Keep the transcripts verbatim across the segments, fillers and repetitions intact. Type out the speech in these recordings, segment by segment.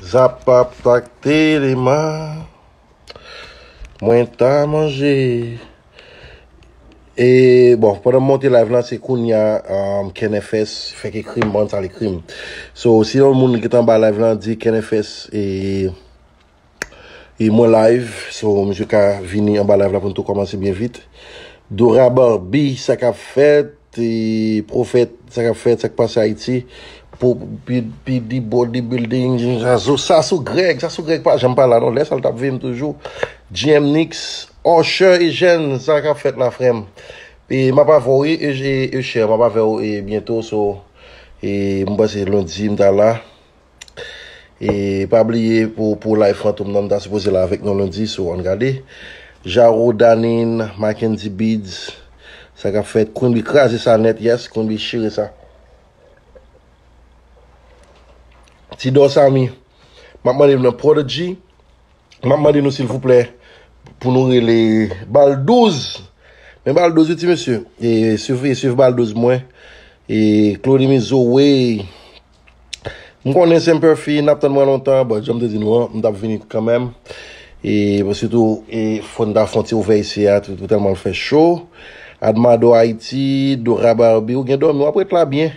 Zap ap takte lema. Mwen ta manje. E bon, pandan m monte live lan, se kounye a um, Ken F S fèk ekri m, ban m sa l ekri m. So, si yon moun ki t anba live lan di Ken F S e, e mwen live, so misye ka vini anba live la pou n tou kòmanse byen vit. Dora Barbie, sa k ap fèt? Ti pwofèt, sa k ap fèt, sa k pase Ayiti? Pou P D Bodybuilding, Sasou Greg, Sasou Greg pa janm pa la non, lè sa l t ap veye m toujou. G M Nix, Usher Eugène, sa k ap fèt la frè m? E m ap avè w wi, Usher, m ap avè w e byento, so e m panse lendi m ta la. E pa bliye pou, pou live Fantom nan, m ta sipoze la avèk nou lendi, so ann gade. Jaro Danin, Mackenzie Beads, sa k ap fèt? Queen Bee kraze sa nèt, yes, Queen Bee chire sa. Tidor Samy, m ap mande nou nan Prodigy, m ap mande nou silvouplè pou nou rele Baldouz. Men Baldouz wi ti mesye. E swiv, e swiv Baldouz mwen. E Claude Mizo, wey. M konnen Semperfi, n ap tann mwen lontan, but jan m te di nou an, m t ap vini kanmenm. E sitou, e fò n ta fè yon ti ouvè isi a, tou, tou tèlman l fè cho. Admado Ayiti, Dora Barbie, ou gen dòmi, w ap ret la byen.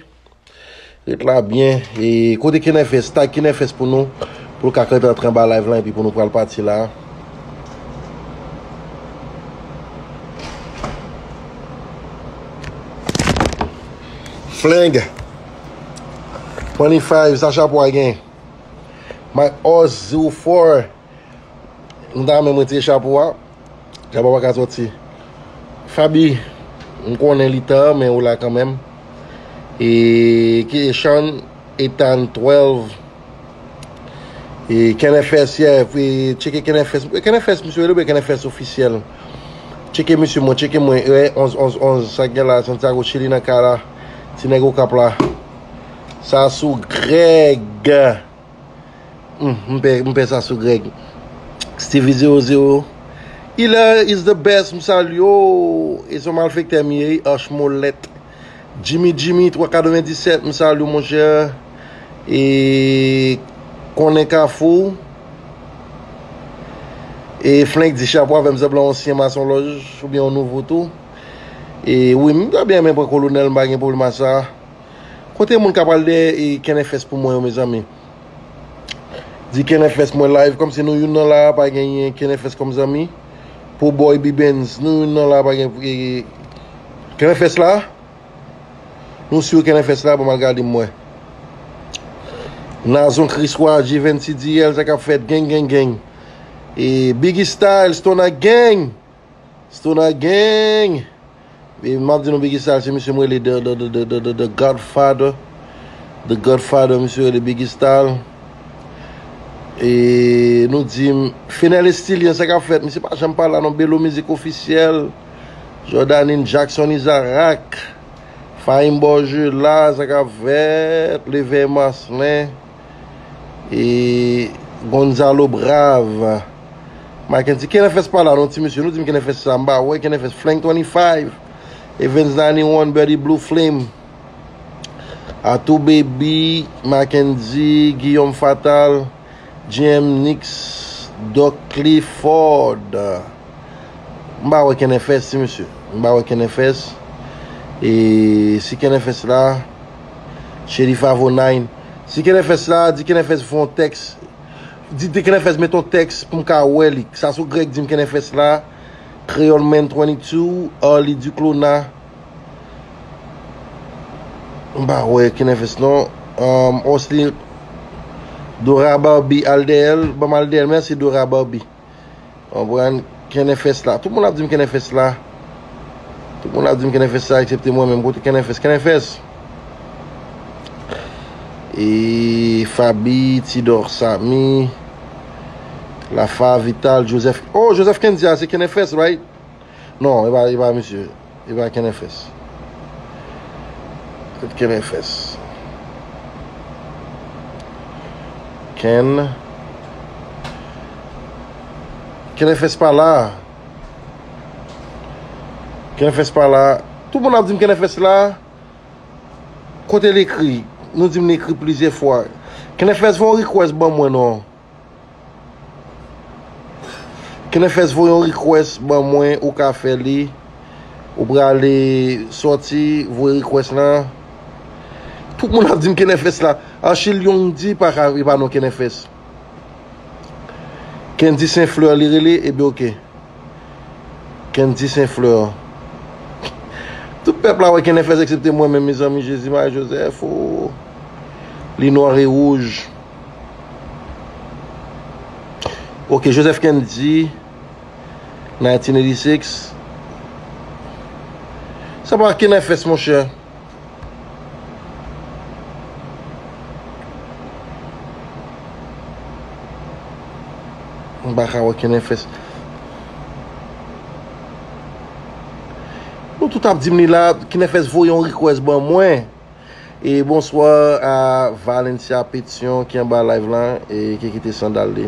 Ret la byen. E kote Ken F S, tag Ken F S pou nou, pou l ka kanpe antre anba live lan, epi pou nou pral pati la. Flang. Twenty-five, sa chapo a gen. Mike Oz, zero four. M ta renmen mwen tire chapo a. Chapo a pa ka sòti. Fabi, m konnen li tan, men ou la kanmenm. E Keshan, Ethan twelve. E Ken F S, yeah, e tcheke Ken F S. Ken F S, misye rele oubyen Ken F S ofisyèl? Tcheke misye mwen, tcheke mwen. E onz, onz, onz, sa k gen la, Santiago Chili nan kay la. Ti nèg Okap la. Sasou Greg. Hmm, m pè, m pè Sasou Greg. Stevie zero zero. Hilaire is the best, m salye w. E se yon malfektè m ye, H Molette. Jimmy Jimmy twa katrevenndisèt, m salye w, monchè. E konnen Kafou. E Flank di chapo avè m sanble yon ansyen masonlòj, oubyen yon nouvo tou. E wi, m ta byen renmen pran kolonèl, m pa gen pwoblèm a sa. Kote moun k ap pral dèyè e Ken F S pou mwen yo, mezanmi? Di Ken F S mwen live, kòmsi nou youn nan la a pa genyen Ken F S kòm zanmi. Pou Boy B Benz, nou youn nan la a pa gen e, Ken F S la? Nou si Ken F S la, ban m al gade m wè. Nazon Kriswa, G Venn C D L, sa k ap fèt, gang, gang, gang. E Biggie Style, Stoner Gang. Stoner Gang. E m ap di nou Biggie Style, se misye m rele the, the, the, the, the, the Godfather. The Godfather, misye rele Biggie Style. E nou di m, Fenel Estilien, sa k ap fèt? Misye pa janm pa la non, Belo Mizik Ofisyèl. Jordanine Jackson Isaac. Fahim Borgela, sa k ap fèt? Levè Marcelin. E Gonzalo Brave. Mackenzie, Ken F S pa la non, ti mesye. Nou di m Ken F S sa, m pa wè Ken F S. Flank twenty-five. Evans ninety-one, Birdie Blue Flame. Atou Baby, Mackenzie, Guillaume Fatal, G M Nix, Doc Clifford. M pa wè Ken F S, ti mesye. M pa wè Ken F S. E si Ken F S la, Cheri Favo Nine. Si Ken F S la, di Ken F S fè yon tèks. Di, di Ken F S met yon tèks pou m ka wè li. Sasou Greg di m Ken F S la. Creole Man twenty-two, Arly Duclona. M pa wè Ken F S non. Um, Osli, Dora Barbie, al dèyè l. Ban m al dèyè l. Mèsi Dora Barbie. Konprann? Ken F S la. Tout moun ap di m Ken F S la. Tout moun ap di m Ken F S la, eksepte mwen menm. Kote Ken F S? Ken F S? E Fabi, Tidor, Sami, Lafa, Vital, Joseph. Oh, Joseph Kendia, se Ken F S, right? Non, e pa, e pa misye. E pa Ken F S. Ken F S. Ken. Ken F S pa la. Ken F S pa la. Tout moun ap di m Ken F S la. Kote l ekri? Nou di m li ekri plizyè fwa. Kenefès voye yon request ban mwen non. Kenefès voye yon request ban mwen, ou ka fè li. Ou prale sòti, voye request lan. Tout moun ap di m Kenefès la. Achille Young di pa ka, e pa non Kenefès. Kendy Saint Fleur li rele, ebyen oke. Kendy Saint Fleur. Tout pèp la wè Kenefès eksepte mwen menm, mezanmi, Jezi, Mari, Jozèf, oh. Li nwa e wouj. Oke, Joseph Kendy, nineteen eighty-six. Sa pa Kenefès, monchè. M pa ka wè Kenefès. Nou tout ap di m li la, Kenefès voye yon request ban mwen. E bonswa a Valencia Petion ki anba live lan e ki kite sandal li.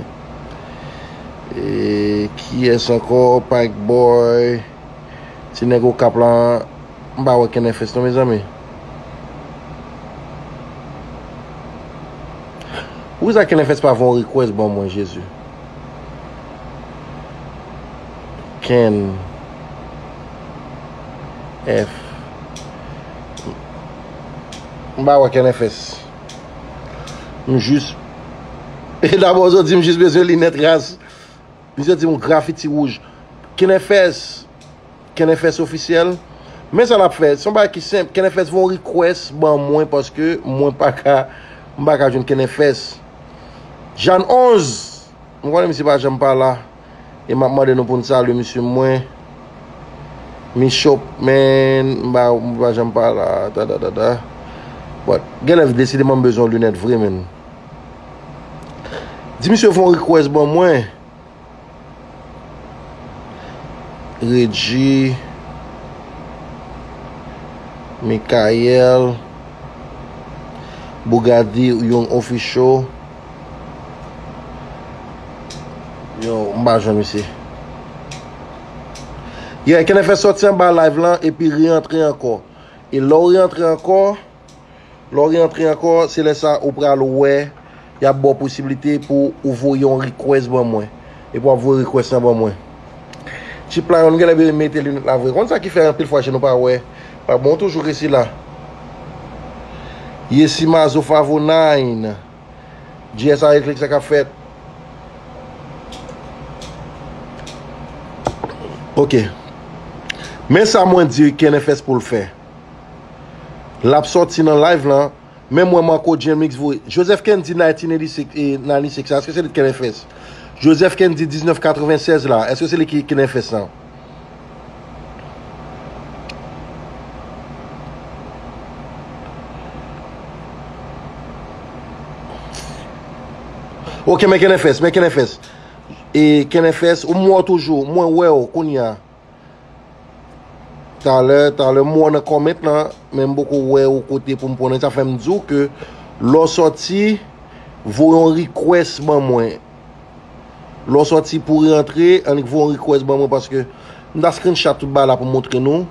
E kiyès ankò? Pike Boy, ti nèg Okap lan, m pa wè Kenefès non, mezanmi. Poukisa Kenefès pa fè yon request ban mwen, Jezi? Ken F. M pa wè Kenefès. M jis. E dabò, zò di m jis bezwen linèt ras. Misye di m grafiti wouj. Kenefès. Kenefès ofisyèl. Men sa l ap fè. Se yon bagay ki senp. Kenefès voye yon request ban mwen paske mwen pa ka, m pa ka jwenn Kenefès. Jeanne onze. M konnen misye pa janm pa la. E m ap mande nou pou n salye misye mwen. Michop, man, m pa, m pa janm pa la. Da, da, da, da. But, genlè desideman m bezwen yon linèt vre, man. Di misye fè yon request ban mwen. Reggie, Michael, Bugatti Young Official. Yo, m pa jwenn misye. Yeah, Kenefès sòti anba live lan epi reantre ankò. E lè w reantre ankò, Lè w rantre ankò, se lè sa ou pral wè y ap ba w posiblite pou ou voye yon request ban mwen. Epi w ap voye request lan ban mwen. Chip la, yon genlè bezwen mete linèt la vre. Konn sa ki fè anpil fwa je nou pa wè. Pa bon, toujou resi la. Yesi Mazo Favo nine. G S A Electric, sa k ap fèt? Ok. Men sa mwen di Kenefès pou l fè. L ap sòti nan live lan. Men mwen Marco J M X voye. Joseph Kendy nineteen eighty-six, e, ninety-six, èske se li ki Kenefès? Joseph Kendy diznèf katrevennsèz la, èske se li ki Kenefès lan? Ok, men Kenefès, men Kenefès. E Kenefès, ou m wè w toujou, mwen wè w kounye a. Talè, talè, m wè w nan comment lan, men m poko wè w kote pou m pran. Sa fè m di w ke lè w sòti, voye yon request ban mwen. Lè w sòti pou rantre, annik voye yon request ban mwen, paske m ta screenshot tout bagay la pou m montre nou.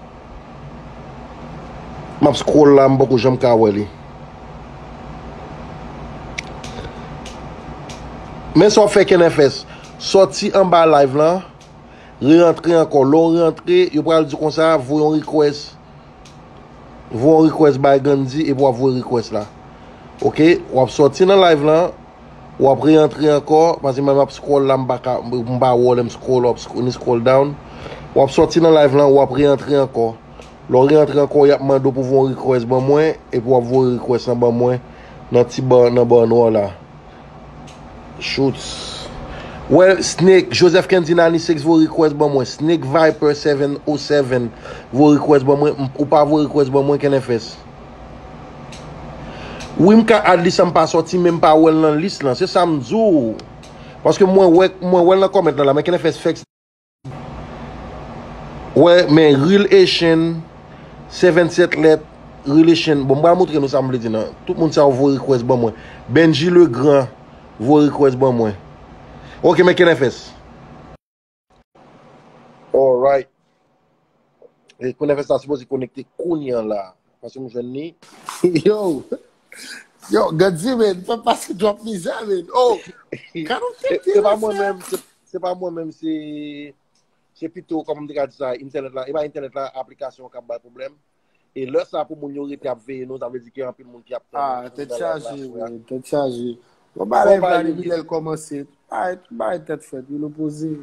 M ap scroll la, m poko janm ka wè li. Men sa w ap fè Kenefès. Sòti anba live lan, reantre ankò. Lè w rantre, yo pral di w konsa, voye yon request. Voye yon request bay Gandhi epi w ap voye request la. Ok, w ap sòti nan live lan, w ap reantre ankò, paske mwen m ap scroll la, m pa ka, m pa wè w lè m scroll up, sc-, ni scroll down. W ap sòti nan live lan, w ap reantre ankò. Lè w reantre ankò, y ap mande w pou voye yon request ban mwen, epi w ap voye request lan ban mwen nan ti ba, nan ba nwa la. Shoots. Wè, Snake, Joseph Kendy ninety-six voye request ban mwen. Snake Viper seven oh seven voye request ban mwen. M-, ou pa voye request ban mwen, Kenefès. Wi, m ka add li san m pa sòti, men m pa wè l nan lis lan. Se sa m di w. Paske mwen wè, mwen wè l nan comment lan la, men Kenefès fèk Wè, men Real Haitian, seven set lèt, Real Haitian. Bon, m pral montre nou sa m vle di nan. Tout moun sa yo voye request ban mwen. Benji Legrand voye request ban mwen. Ok, men Kenefès. Alright. E Kenefès la sipoze konekte kounye a la. Paske m jwenn li. Yo! Yo, Gandhi, men, pa pase twòp mizè, men. Oh, kind of thing, se pa mwen menm, se pa mwen menm, se se pito, kòman m te ka di sa, entènèt la, e pa entènèt la, aplikasyon k ap bay pwoblèm. E lè sa pou moun yo rete ap veye nou, sa vle di gen anpil moun ki ap tann nou, tèt chaje, wi, tèt chaje. Bon, bagay la depi lè l kòmanse, tout bagay tèt frèt, wi, nou poze.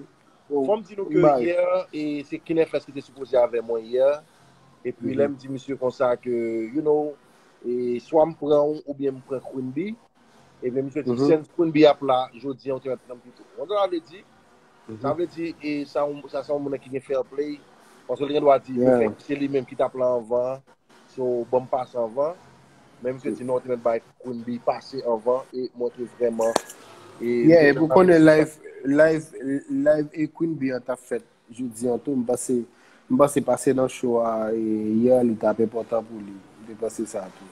Fò m di nou ke yè, e se Kenefès ki te sipoze avè mwen yè. Epi lè m di misye konsa ke, you know, e swa m pran w oubyen m pran Queen Bee. Ebyen, misye di, since Queen Bee ap la, jodi an, ou te mèt pran m pito. Ou konprann sa vle di? Sa vle di, e sa, sa se yon moun ki gen fair play. Paske li gen dwa di, se li menm ki t ap la anvan, so, ban m pase anvan. Men misye di, non, ou te mèt bay Queen Bee pase anvan, e mwen te vrèman, e, yeah, epi w konnen live, live, live e Queen Bee an t ap fèt. Jodi an tou, m panse, m panse pase nan show a, e, yè, li t ap enpòtan pou li. M te panse sa tou.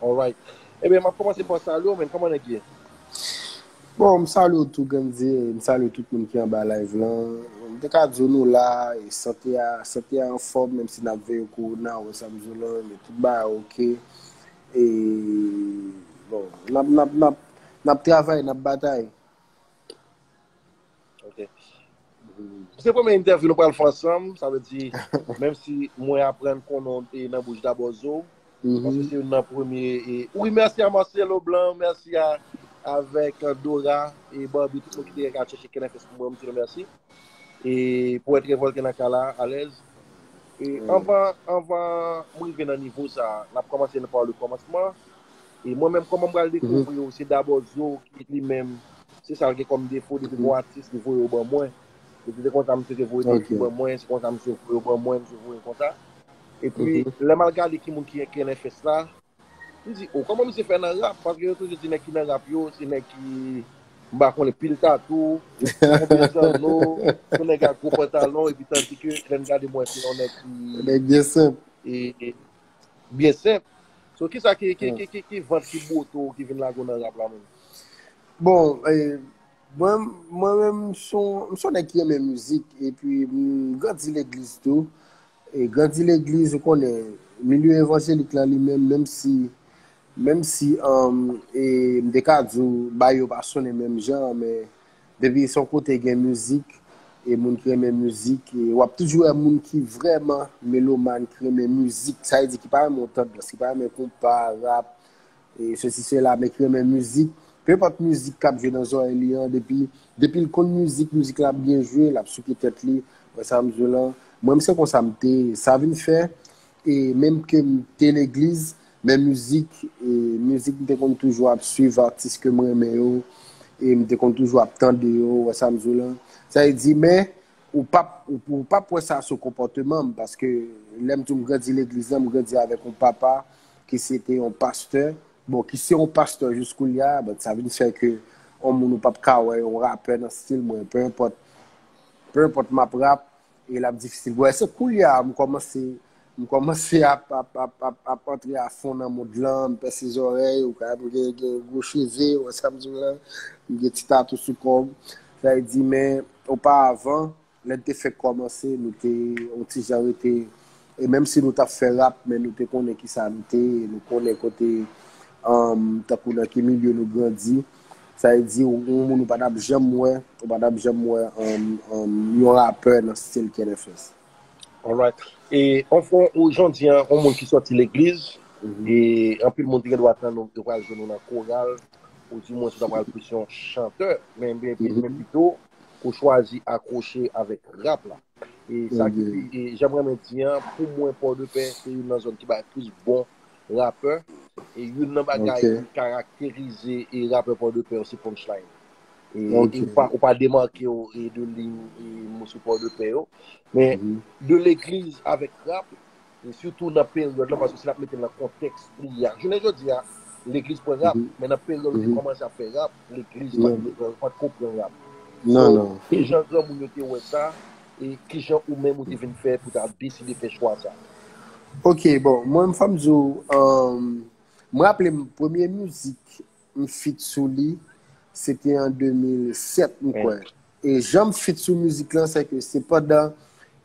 Alright. Ebyen, m ap kòmanse pa salye w, men kòman nèg ye? Bon, m salye w tou, Gandhi, m salye tout moun ki anba live lan. M te ka di w nou la, e sante a, sante a anfòm, menm si n ap veye kowona, ou wè sa m di w lan, men tout bagay oke. E, bon, n ap, n ap, n ap, n ap travay, n ap batay. Ok. Se premye entèvyou nou pral fè ansanm, sa vle di, menm si mwen aprann konnen w te nan bouch Dabòzo, paske se youn nan premye, e, wi, mèsi a Marcelo Blanc, mèsi a, avèk, e, Dora e Barbie, tout moun ki te ka chèche Kenefès pou mwen, m di nou mèsi. E pou èt revòlte nan ka la, alèz. E anvan, anvan m rive nan nivo sa, n ap kòmanse nan pa le kòmansman. E mwen menm, kòman m pral dekouvri w, se Dabòzo ki li menm, se sa l gen kòm defo, depi gon atis li voye yo ban mwen. Depi se konsa misye te voye de fi ban mwen, se konsa misye voye yo ban mwen, misye voye konsa. Epi, lè m al gade ki moun ki Kenefès la, m di, o, kòman misye fè nan rap? Paske yo toujou di nèg ki nan rap yo, se nèg ki, m pa konnen, pil tatou, konbyen zanno, se nèg ak gwo pantalon, epi tandike, lè m gade mwen, se yon nèg ki. Nèg byen senp. E, e, byen senp. So, kisa ki, ki, ki, ki, ki vant ki bote w ki vin lage w nan rap la menm? Bon, e, mwen, mwen menm, m se yon, m se yon nèg ki renmen mizik, epi m grandi legliz tou. E grandi legliz, ou konnen, milye evanjelik la li menm, menm si, menm si, um, e, m te ka di w, bagay yo pa sonnen menm jan, men depi se yon kote gen mizik, e moun ki renmen mizik, e w ap toujou wè moun ki vrèman melomàn, ki renmen mizik, sa vle di ki pa renmen yon tandans, ki pa renmen konpa, rap, e sesi, sela, men ki renmen mizik. Penpòt mizik k ap jwe nan zòrèy li an, depi, depi l konn mizik, mizik la ap byen jwe, l ap souke tèt li, wè sa m di w lan. Mwen, m se konsa m te ye. Sa vin fè, e menm ke m te legliz, men mizik, e mizik, m te konn toujou ap swiv atis ke m renmen yo, e m te konn toujou ap tande yo, wè sa m di w lan. Sa vle di, men, ou p ap, ou, ou p ap wè sa sou konpòteman m, paske lè m di w m grandi legliz lan, m grandi avèk yon papa ki se te yon pastè, bon, ki se yon pastè jis kounye a, bon, sa vin fè ke yon moun ou p ap ka wè yon rapè nan stil mwen, pe enpòt, pe enpòt m ap rap, e l ap difisil pou wè. Se kounye a m kòmanse, m kòmanse ap, ap, ap, ap, ap antre a fon nan mond lan, m pèse zòrèy, ou ka, m gen, gen gwo cheve, ou wè sa m di w lan, m gen ti tatou sou kò m. Sa vle di, men, oparavan, lè n te fèk kòmanse, nou te yon ti jan rete, e menm si nou t ap fè rap, men nou te konnen kisa nou te ye, nou konnen kote, um, tankou nan ki milye nou grandi. Sa vle di, yon moun ou pa t ap janm wè, ou pa t ap janm wè, um, um, yon rapè nan stil Kenefès. Alright. E, anfen, ou jan di an, yon moun ki sòti legliz, e anpil moun te gen dwa tann ou, yo pral jwenn ou nan koral, ou di mwen, ou ta pral plis yon chantè, men, men, men pito, ou chwazi akwoche avèk rap la. E sa ki pi, e jan m renmen di an, pou mwen, Pòdepè, se youn nan zòn ki bay plis bon rapè. E youn nan bagay ki karakterize e rapè Pòdepè yo, se punchline. E, e ou pa, ou pa demarke w e de liy e moso Pòdepè yo. Men de legliz avèk rap, e sitou nan peryòd lan, paske si n ap mete l nan kontèks li a. Jounen jodi a, legliz pran rap, men nan peryòd ou te kòmanse ap fè rap, legliz pa t, pa t ko pran rap. So, kijan granmoun yo te wè sa, e kijan ou menm ou te vin fè pou ta deside fè chwa sa? Ok, bon, mwen, fò m di w, um, mwen raple m premye mizik m feat sou li, se te an de mil sèt, m kwè. E jan m feat sou mizik lan, se ke se pandan,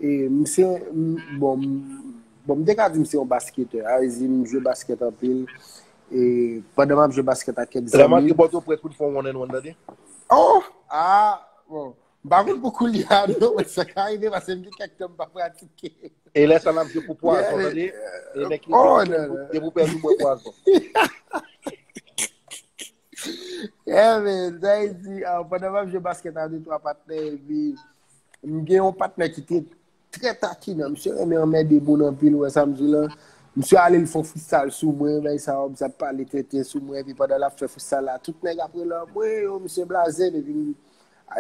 e m se, m, bon, m, bon, m te ka di m se yon basketè. A, di m jwe baskèt anpil. e, pandan m ap jwe baskèt ak kèk zanmi. Remake Pòtoprens pou n fè yon one and one, tande? Oh! Ah! Bon. M pa konn pou koulye a, non, men sa ka rive paske m gen kèk tan m pa pratike. E lè sa n ap jwe pou pwazon, tande? E nèg ki depi w pèdi, bwè pwazon. Yeah, man. Sa vle di, ah, pandan m ap jwe baskèt ak de twa patnè, epi m gen yon patnè ki te trè takinan. Misye renmen anmède moun anpil, ou wè sa m di w la. Misye ale, l fè yon freestyle sou mwen, bay sa, w ap pale tenten sou mwen, epi pandan l ap fè freestyle la, tout nèg ap rele mwen, yo, misye blaze, epi,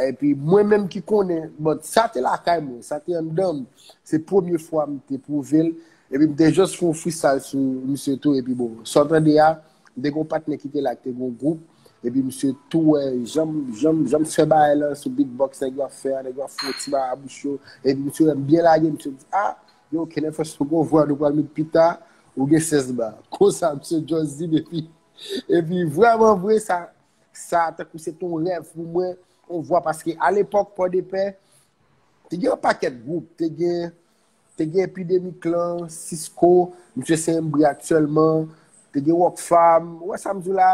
epi mwen menm ki konnen, bon, sa te lakay mwen, sa te anndan m, se premye fwa m te pwouve l, epi m te jis fè yon freestyle sou misye tou, epi bon, sa w tande a, m te gen yon patnè ki te la, ki te gen yon gwoup, epi misye tou wè, jan m, jan m, jan m fè bagay la sou beatbox, nèg yo ap fè a, nèg yo ap fè yon ti bagay a bouch yo, epi misye wè m byen lage, misye di, ah, yo, Kenefresh, ou gon vwa, nou pral met pita, ou gen sèz ba. Konsa, misye just di m, epi, epi vrèman vre, sa, sa, tankou se te yon rèv pou mwen, yon vwa, paske alepòk, Pòdepè, te gen yon pakèt gwoup, te gen, te gen Epidemi Clan, Cisco, misye se M B R aktyèlman, te gen Rockfam, ou wè sa m di w la,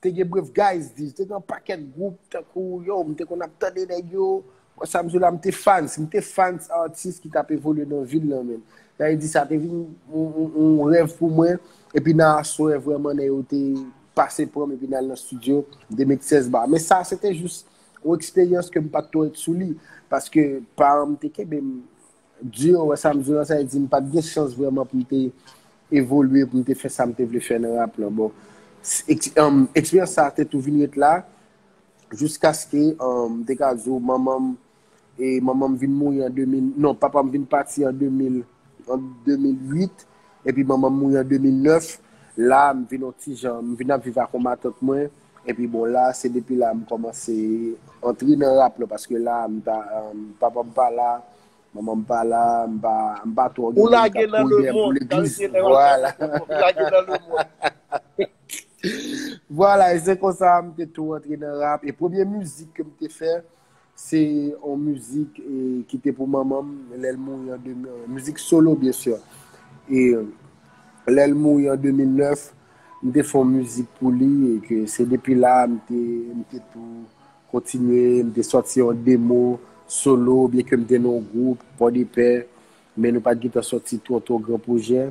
te gen Brave Guys, te gen yon pakèt gwoup, tankou, yo, m te konn ap tande nèg yo, ou wè sa m di w la, m te fans, m te fans atis ki t ap evolye nan vil lan, menm. Sa vle di, sa te vin yon, yon, yon rèv pou mwen, epi nan aswè, vrèman, nèg yo te pase pran m, epi n al nan estidyo, m te met sèz ba. Men sa, se te jis yon eksperyans ke m pa t twò ret sou li, paske paran m te kenbe m di, ou wè sa m di w la, sa vle di m pa t gen chans vrèman pou m te evolye, pou m te fè sa m te vle fè nan rap lan. Bon, s-, eks-, um, eksperyans sa a te tou vin ret la, jiskaske, um, m te ka di w, manman m, e manman m vin mouri an de mil, non, papa m vin pati an de mil, an de mil uit, epi manman m mouri an de mil nèf. La, m vin yon ti jan, m vin ap viv ak yon matant mwen, epi bon, la, se depi la m kòmanse antre nan rap lan, paske la, m ta, um, papa m pa la, manman m pa la, m pa, m pa twò gen pwoblèm pou legliz. Vwala. Vwala, e se konsa m te tou antre nan rap. E premye mizik ke m te fè, se yon mizik, e, ki te pou manman m, lè l mouri an de mil, mizik solo, byen si. E lè l mouri an de mil nèf, m te fè yon mizik pou li, e ke se depi la, m te, m te tou kontinye, m te sòti yon demo solo, byen ke m te nan yon gwoup, Pòdepè, men nou pa t gentan sòti twò, twò gran pwojè.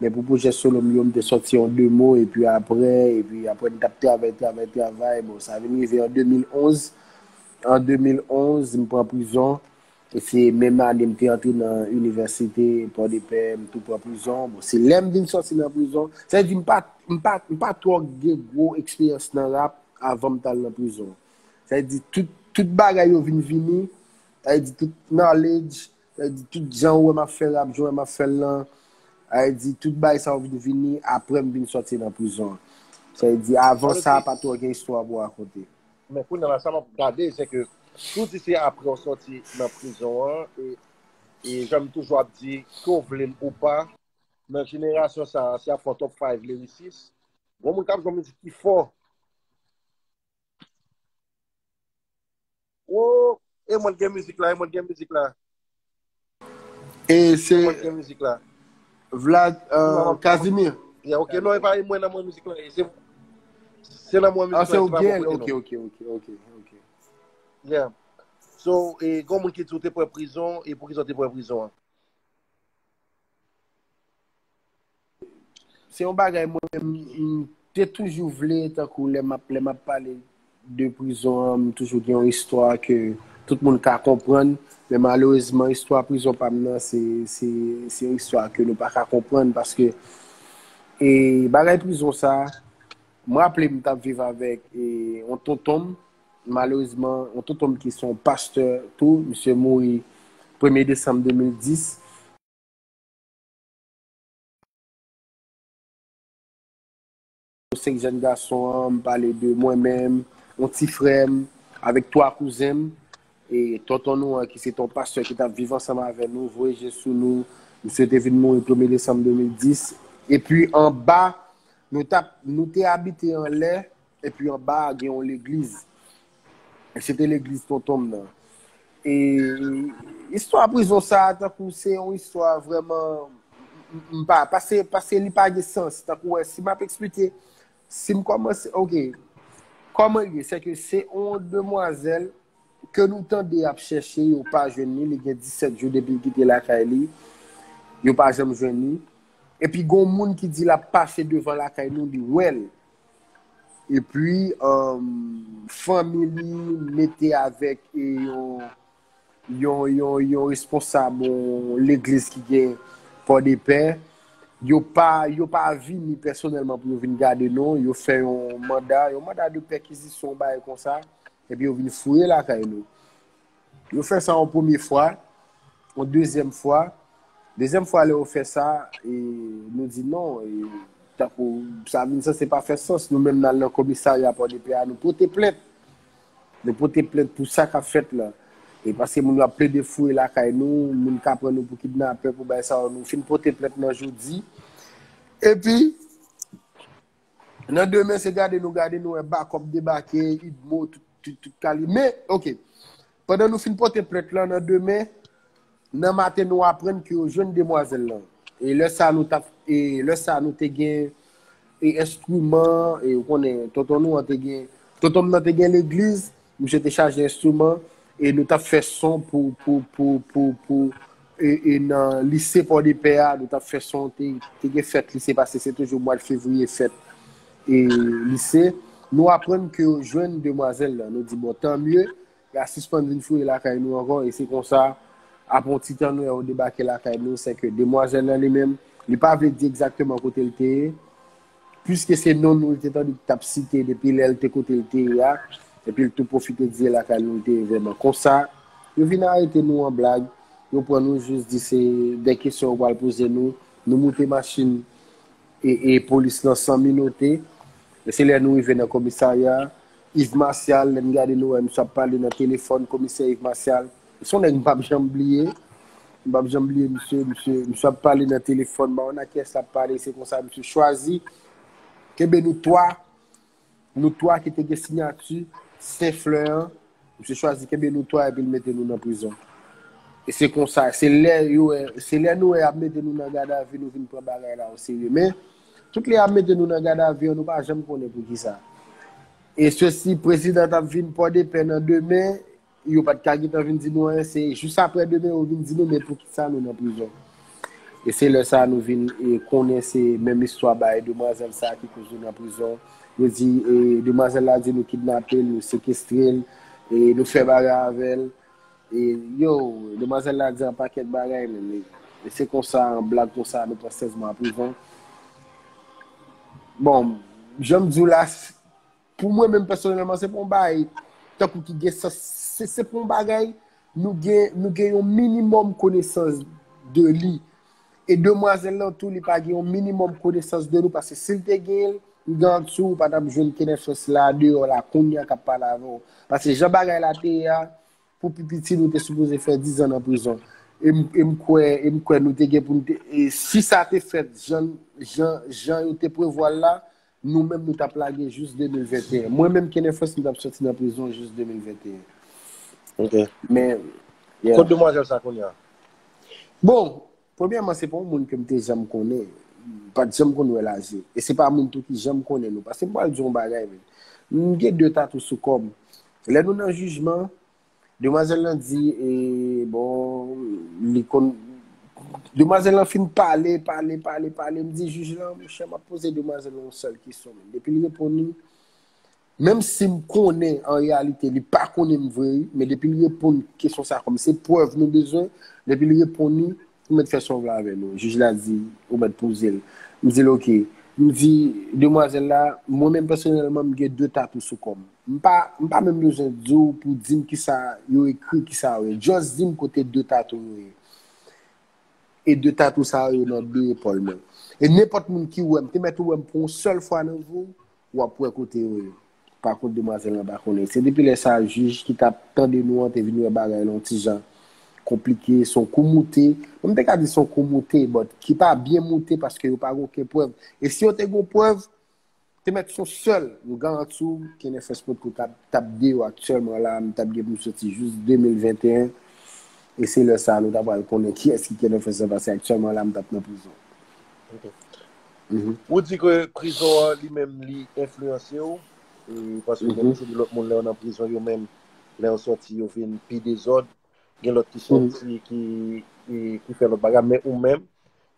Men pou pwojè solo m yo, m te sòti yon demo, epi apre, epi apre, m t ap travay, travay, travay. Bon, sa vin rive an de mil onz. An de mil onz, m pran prizon. E se menm ane m te antre nan inivèsite Pòdepè, m tou pran prizon. Bon, se lè m vin sòti nan prizon. Sa vle di, m pa, m pa, m pa twò gen gwo eksperyans nan rap avan m t al nan prizon. Sa vle di, tout, tout bagay yo vin vini. Sa vle di, tout knowledge, sa vle di, tout jan ou wè m ap fè rap, jan ou wè m ap fè l lan. Sa vle di, tout bagay sa yo vin vini apre m vin sòti nan prizon an. Sa vle di, avan sa, pa twò gen istwa pou rakonte. Men kounye a la, sa m ap gade, se ke si w di se apre w sòti nan prizon an, e, e jan m toujou ap di, ke w vle l ou pa, nan jenerasyon sa a, si y ap fè yon top five lyricist, gon moun k ap jwe yon mizik ki fò. Oh, e mwen gen mizik la, e mwen gen mizik la. E se Mwen gen mizik la. Vlad, euh, Casimir. Yeah, ok, non, e pa mwen nan mwen mizik la. E se, se nan mwen mizik la, se pa mwen kote non. Ok, ok, ok, ok, ok. Yeah. So, e gon moun ki di w te pran prizon, e poukisa w te pran prizon an? Se yon bagay mwen menm, m te toujou vle, tankou lè m ap, lè m ap pale de prizon an, m toujou gen yon istwa ke tout moun ka konprann, men malerezman, istwa prizon pa m nan, se, se, se yon istwa ke nou pa ka konprann, paske, e, bagay prizon sa, m raple m t ap viv avèk, e, yon tonton m, malerezman, yon tonton m ki se yon pastè tou, misye mouri premye desanm de mil dis. Senk jèn gason an, m pale de mwen menm, yon ti frè m, avèk twa kouzen m, e tonton nou an, ki se te yon pastè ki t ap viv ansanm avè nou, voye je sou nou. Misye te vin mouri premye desanm de mil dis. Epi anba, nou t ap, nou te abite anlè, epi anba a gen yon legliz. E se te legliz tonton m nan. E istwa prizon sa a, tankou se yon istwa vrèman, m, m pa, paske, paske li pa gen sans. Tankou, wè, si m ap eksplike, Si m kòmanse, ok. Kòman l ye? Se ke se yon demwazèl ke nou tande ap chèche, yo pa jwenn li, li gen disèt jou depi l kite lakay li, yo pa janm jwenn li. Epi gon moun ki di l ap pase devan lakay nou, li wè l. Epi, um, fanmi li mete avèk e yon, yon, yon, yon responsab yon legliz ki gen Pòdepè. Yo pa, yo pa vini pèsonèlman pou yo vin gade nou. Yo fè yon manda, yon manda de pèkizisyon, yon bagay konsa. Epi yo vin fouye lakay nou. Yo fè sa yon premye fwa, yon dezyèm fwa. Dezyèm fwa, lè yo fè sa, e, nou di non. E, tankou sa vin sanse pa fè sans. Nou menm, n al nan komisarya Pòdepè a, nou pote plent. Nou pote plent pou sa k ap fèt la. E paske moun yo ap plede fouye lakay nou, moun ka pran nou pou kidnapè, pou bay sa yo, nou fin pote plent nan jodi. Epi, nan demen, se gade nou, gade nou, wè, bakòp debake, idmo, tout, tout, tout kalib. Men, ok, pandan nou fin pote plent lan, nan demen, nan maten, nou aprann ke yo jwenn demwazèl lan. E lè sa, nou t ap, e lè sa, nou te gen e enstriman, e ou konnen, tonton nou an te gen, tonton m nan te gen legliz, misye te chaje enstriman, e nou t ap fè son pou, pou, pou, pou, pou, e, e nan lise Pòdepè a, nou t ap fè son, te, te gen fèt lise, paske se toujou mwa fevriye fèt e lise. Nou aprann ke yo jwenn demwazèl lan, nou di, bon, tanmye, y a sispann vin fouye lakay nou ankò, e se konsa, apre yon ti tan, nou wè yo debake lakay nou, se ke demwazèl lan li menm, li pa vle di egzakteman kote l te ye, piske se non nou li te tande ki t ap site depi lè l te kote l te ye a, epi l tou pwofite di e lakay nou l te ye vrèman. Konsa, yo vin arete nou an blag, yo pran nou jis di se de kesyon yo pral poze nou, nou moute machin e, e polis lan san minote. E se lè nou rive nan komisarya, Yves Martial, lè m gade nou wè misye ap pale nan telefòn, komisè Yves Martial. Se yon nèg m p ap janm bliye. M p ap janm bliye misye, misye, misye ap pale nan telefòn, m pa konn ak kiyès l ap pale, se konsa misye chwazi kenbe nou twa, nou twa ki te gen siyati Senflè an, misye chwazi kenbe nou twa epi l mete nou nan prizon. E se konsa, se lè yo wè, se lè nou wè y ap mete nou nan gadavi, nou vin pran bagay la oserye. Men, tout lè y ap mete nou nan gadavi an, nou pa janm konnen poukisa. E sesi, prezidan t ap vin Pòdepè nan demen, yo pa t ka gentan vin di nou anyen, se jis apre demen yo vin di nou, men poukisa nou nan prizon? E se lè sa a nou vin, e, konnen se menm istwa bagay demwazèl sa a ki koz nou nan prizon. Yo di, e, demwazèl la di nou kidnape l, nou sekestre l, e, nou fè bagay avè l. E, yo, demwazèl la di an pakèt bagay, men, e, e se konsa, an blag konsa, nou pran sèz mwa prizon. Bon, jan m di w la, s- pou mwen menm pèsonèlman, se pa yon bagay tankou ki gen sans. Se, se pa yon bagay nou gen, nou gen yon minimòm konesans de li. E demwazèl lan tou, li pa gen yon minimòm konesans de nou, paske si l te gen l, m garanti w, ou pa t ap jwenn Kenèfès la deyò la kounye a k ap pale avè w. Paske jan bagay la te ye a, pou pi piti, nou te sipoze fè diz an nan prizon. E m, e m kwè, e m kwè nou te gen pou n te, e si sa te fèt jan, jan, jan yo te prevwa l la, nou menm nou t ap lage jis de mil venteyen. Mwen menm, Kenèfès, m t ap soti nan prizon jis de mil venteyen. Ok. Men, yeah. Kot demwazèl sa kounye a? Bon, premyèman, se pa yon moun ke m te janm konnen. M pa t janm konn wè l aje. E se pa moun tou ki janm konnen nou. Paske m pral di yon bagay, men. M gen de tatou sou kò m. Lè nou nan jijman, demwazèl lan di, e, bon, li konn, demwazèl lan fin pale, pale, pale, pale. M di jij lan, monchè, m ap poze demwazèl lan yon sèl kesyon, men. Depi l reponn li, menm si m konnen, an reyalite, li pa konnen m vre, wi, men depi l reponn kesyon sa a kòm se prèv nou bezwen, depi l reponn li, ou mèt fè sa w vle avè nou. Jij la di, ou mèt poze l. M di l, ok. M di, demwazèl la, mwen menm pèsonèlman, m gen de tatou sou kò m. M pa, m pa menm bezwen di w pou di m kisa yo ekri, kisa yo ye. Just di m kote de tatou yo ye. E de tatou sa yo nan de epòl mwen. E nenpòt moun ki wè m, te mèt ou wè m pou yon sèl fwa nan vi w, w ap wè kote yo ye. Pa kont, demwazèl lan pa konnen. Se depi lè sa a, jij ki t ap tande nou an te vin wè bagay la yon ti jan konplike, se yon kou moute. Mwen, m te ka di se yon kou moute, but ki pa byen moute paske yo pa gen okenn prèv. E si yo te gen prèv, te mèt se yon sèl, m garanti w, Kenèfès potko t ap, t ap deyò aktyèlman la, m t ap gen pou m soti jis de mil venteyen. E se lè sa a nou ta pral konnen kiyès ki Kenèfès lan, paske aktyèlman la, m t ap nan prizon. Ok. Ou di ke prizon an li menm li enfliyanse w, e paske gen se de lòt moun lè yo nan prizon yo menm, lè yo sòti yo vin pi dezòd, gen lòt ki sòti ki, e, ki fè lòt bagay, men ou menm,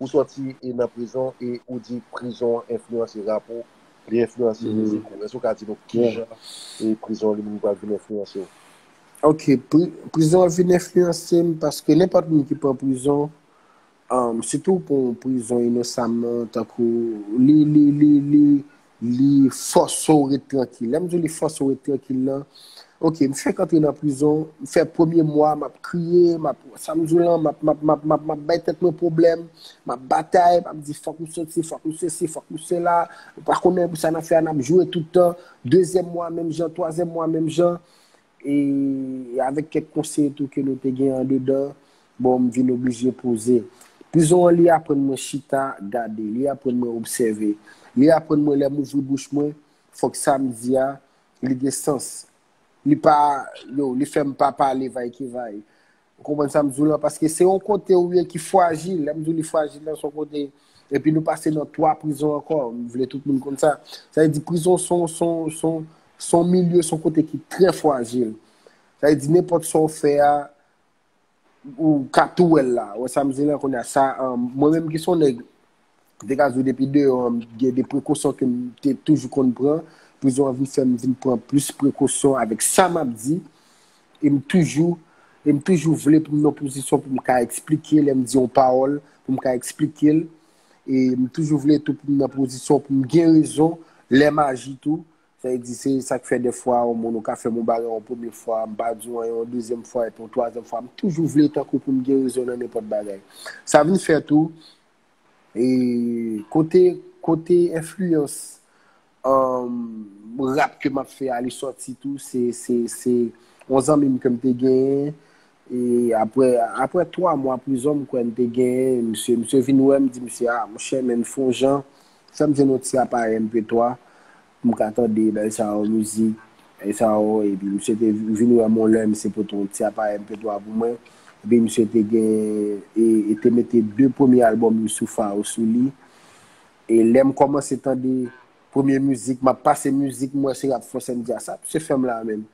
ou sòti e nan prizon e ou di prizon an enfliyanse rap ou, li enfliyanse mizik ou. Èske w ka di nou kijan e prizon an li menm pral vin enfliyanse w? Ok, pri, prizon an vin enfliyanse m paske nenpòt moun ki pran prizon, um, sitou pou yon prizon inosaman, tankou li, li, li, li, li fòse w ret trankil. Lè m di w li fòse w ret trankil lan, ok, m fèk antre nan prizon, m fè premye mwa, m ap kriye, m ap, sa m di w lan, m ap, m ap, m ap, m ap, m ap bay tèt mwen pwoblèm, m ap batay, m ap di fòk m soti, fòk m sesi, fòk m sela, ou pa konnen pou sa n ap fè a, n ap joure tout tan, dezyèm mwa menm jan, twazyèm mwa menm jan, e avèk kèk konsèy tou ke nou te gen andedan, bon, m vin oblije poze. Prizon an, li aprann mwen chita, gade, li aprann mwen obsève, li aprann mwen lè m ouvri bouch mwen, fòk sa m di a, li gen sans. Li pa, yo, li fè m pa pale vay ke vay. Ou konprann sa m di w lan? Paske se yon kote ou ye ki frajil. Lè m di w li frajil lan, se yon kote. Epi nou pase nan twa prizon ankò. M vle tout moun konn sa. Sa vle di prizon se yon, se yon, se yon, se yon milye, se yon kote ki trè frajil. Sa vle di nenpòt sa w fè a, ou ka tou wè l la. Ou wè sa m di lan kounye a? Sa, um, mwen menm ki se yon nèg, m te ka di w depi deyò an, gen de prekosyon ke m te toujou konn pran. Prizon an vin fè m vin pran plis prekosyon avèk sa m ap di. E m toujou, e m toujou vle pou m nan pozisyon pou m ka eksplike lè m di yon pawòl, pou m ka eksplike l. E m toujou vle tou pou m nan pozisyon pou m gen rezon lè m aji tou. Sa vle di, se sa k fè dèfwa yon moun ou ka fè m yon bagay yon premye fwa, m pa di w anyen yon dezyèm fwa, epi yon twazyèm fwa, m toujou vle tankou pou m gen rezon nan nenpòt bagay. Sa vin fè tou, e kote, kote enfliyans, um, rap ke m ap fè a, li sòti tou, se, se, se yon zanmi m ke m te genyen, e apre, apre twa mwa prizon, m kwè m te genyen, misye, misye vin wè m, di misye, a, monchè, men m fè yon jan, fè m jwenn yon ti aparèy M P twa, pou m ka tande bagay sa yo, mizik, bagay sa yo, epi misye te vin wè m yon lè, misye pote yon ti aparèy M P twa pou mwen, epi misye te gen, e, e te mete de premye albòm Youssoupha yo sou li, e lè m kòmanse tande premye mizik, m ap pase mizik, m wè se rap fransè, m di, a sa misye fè m la menm?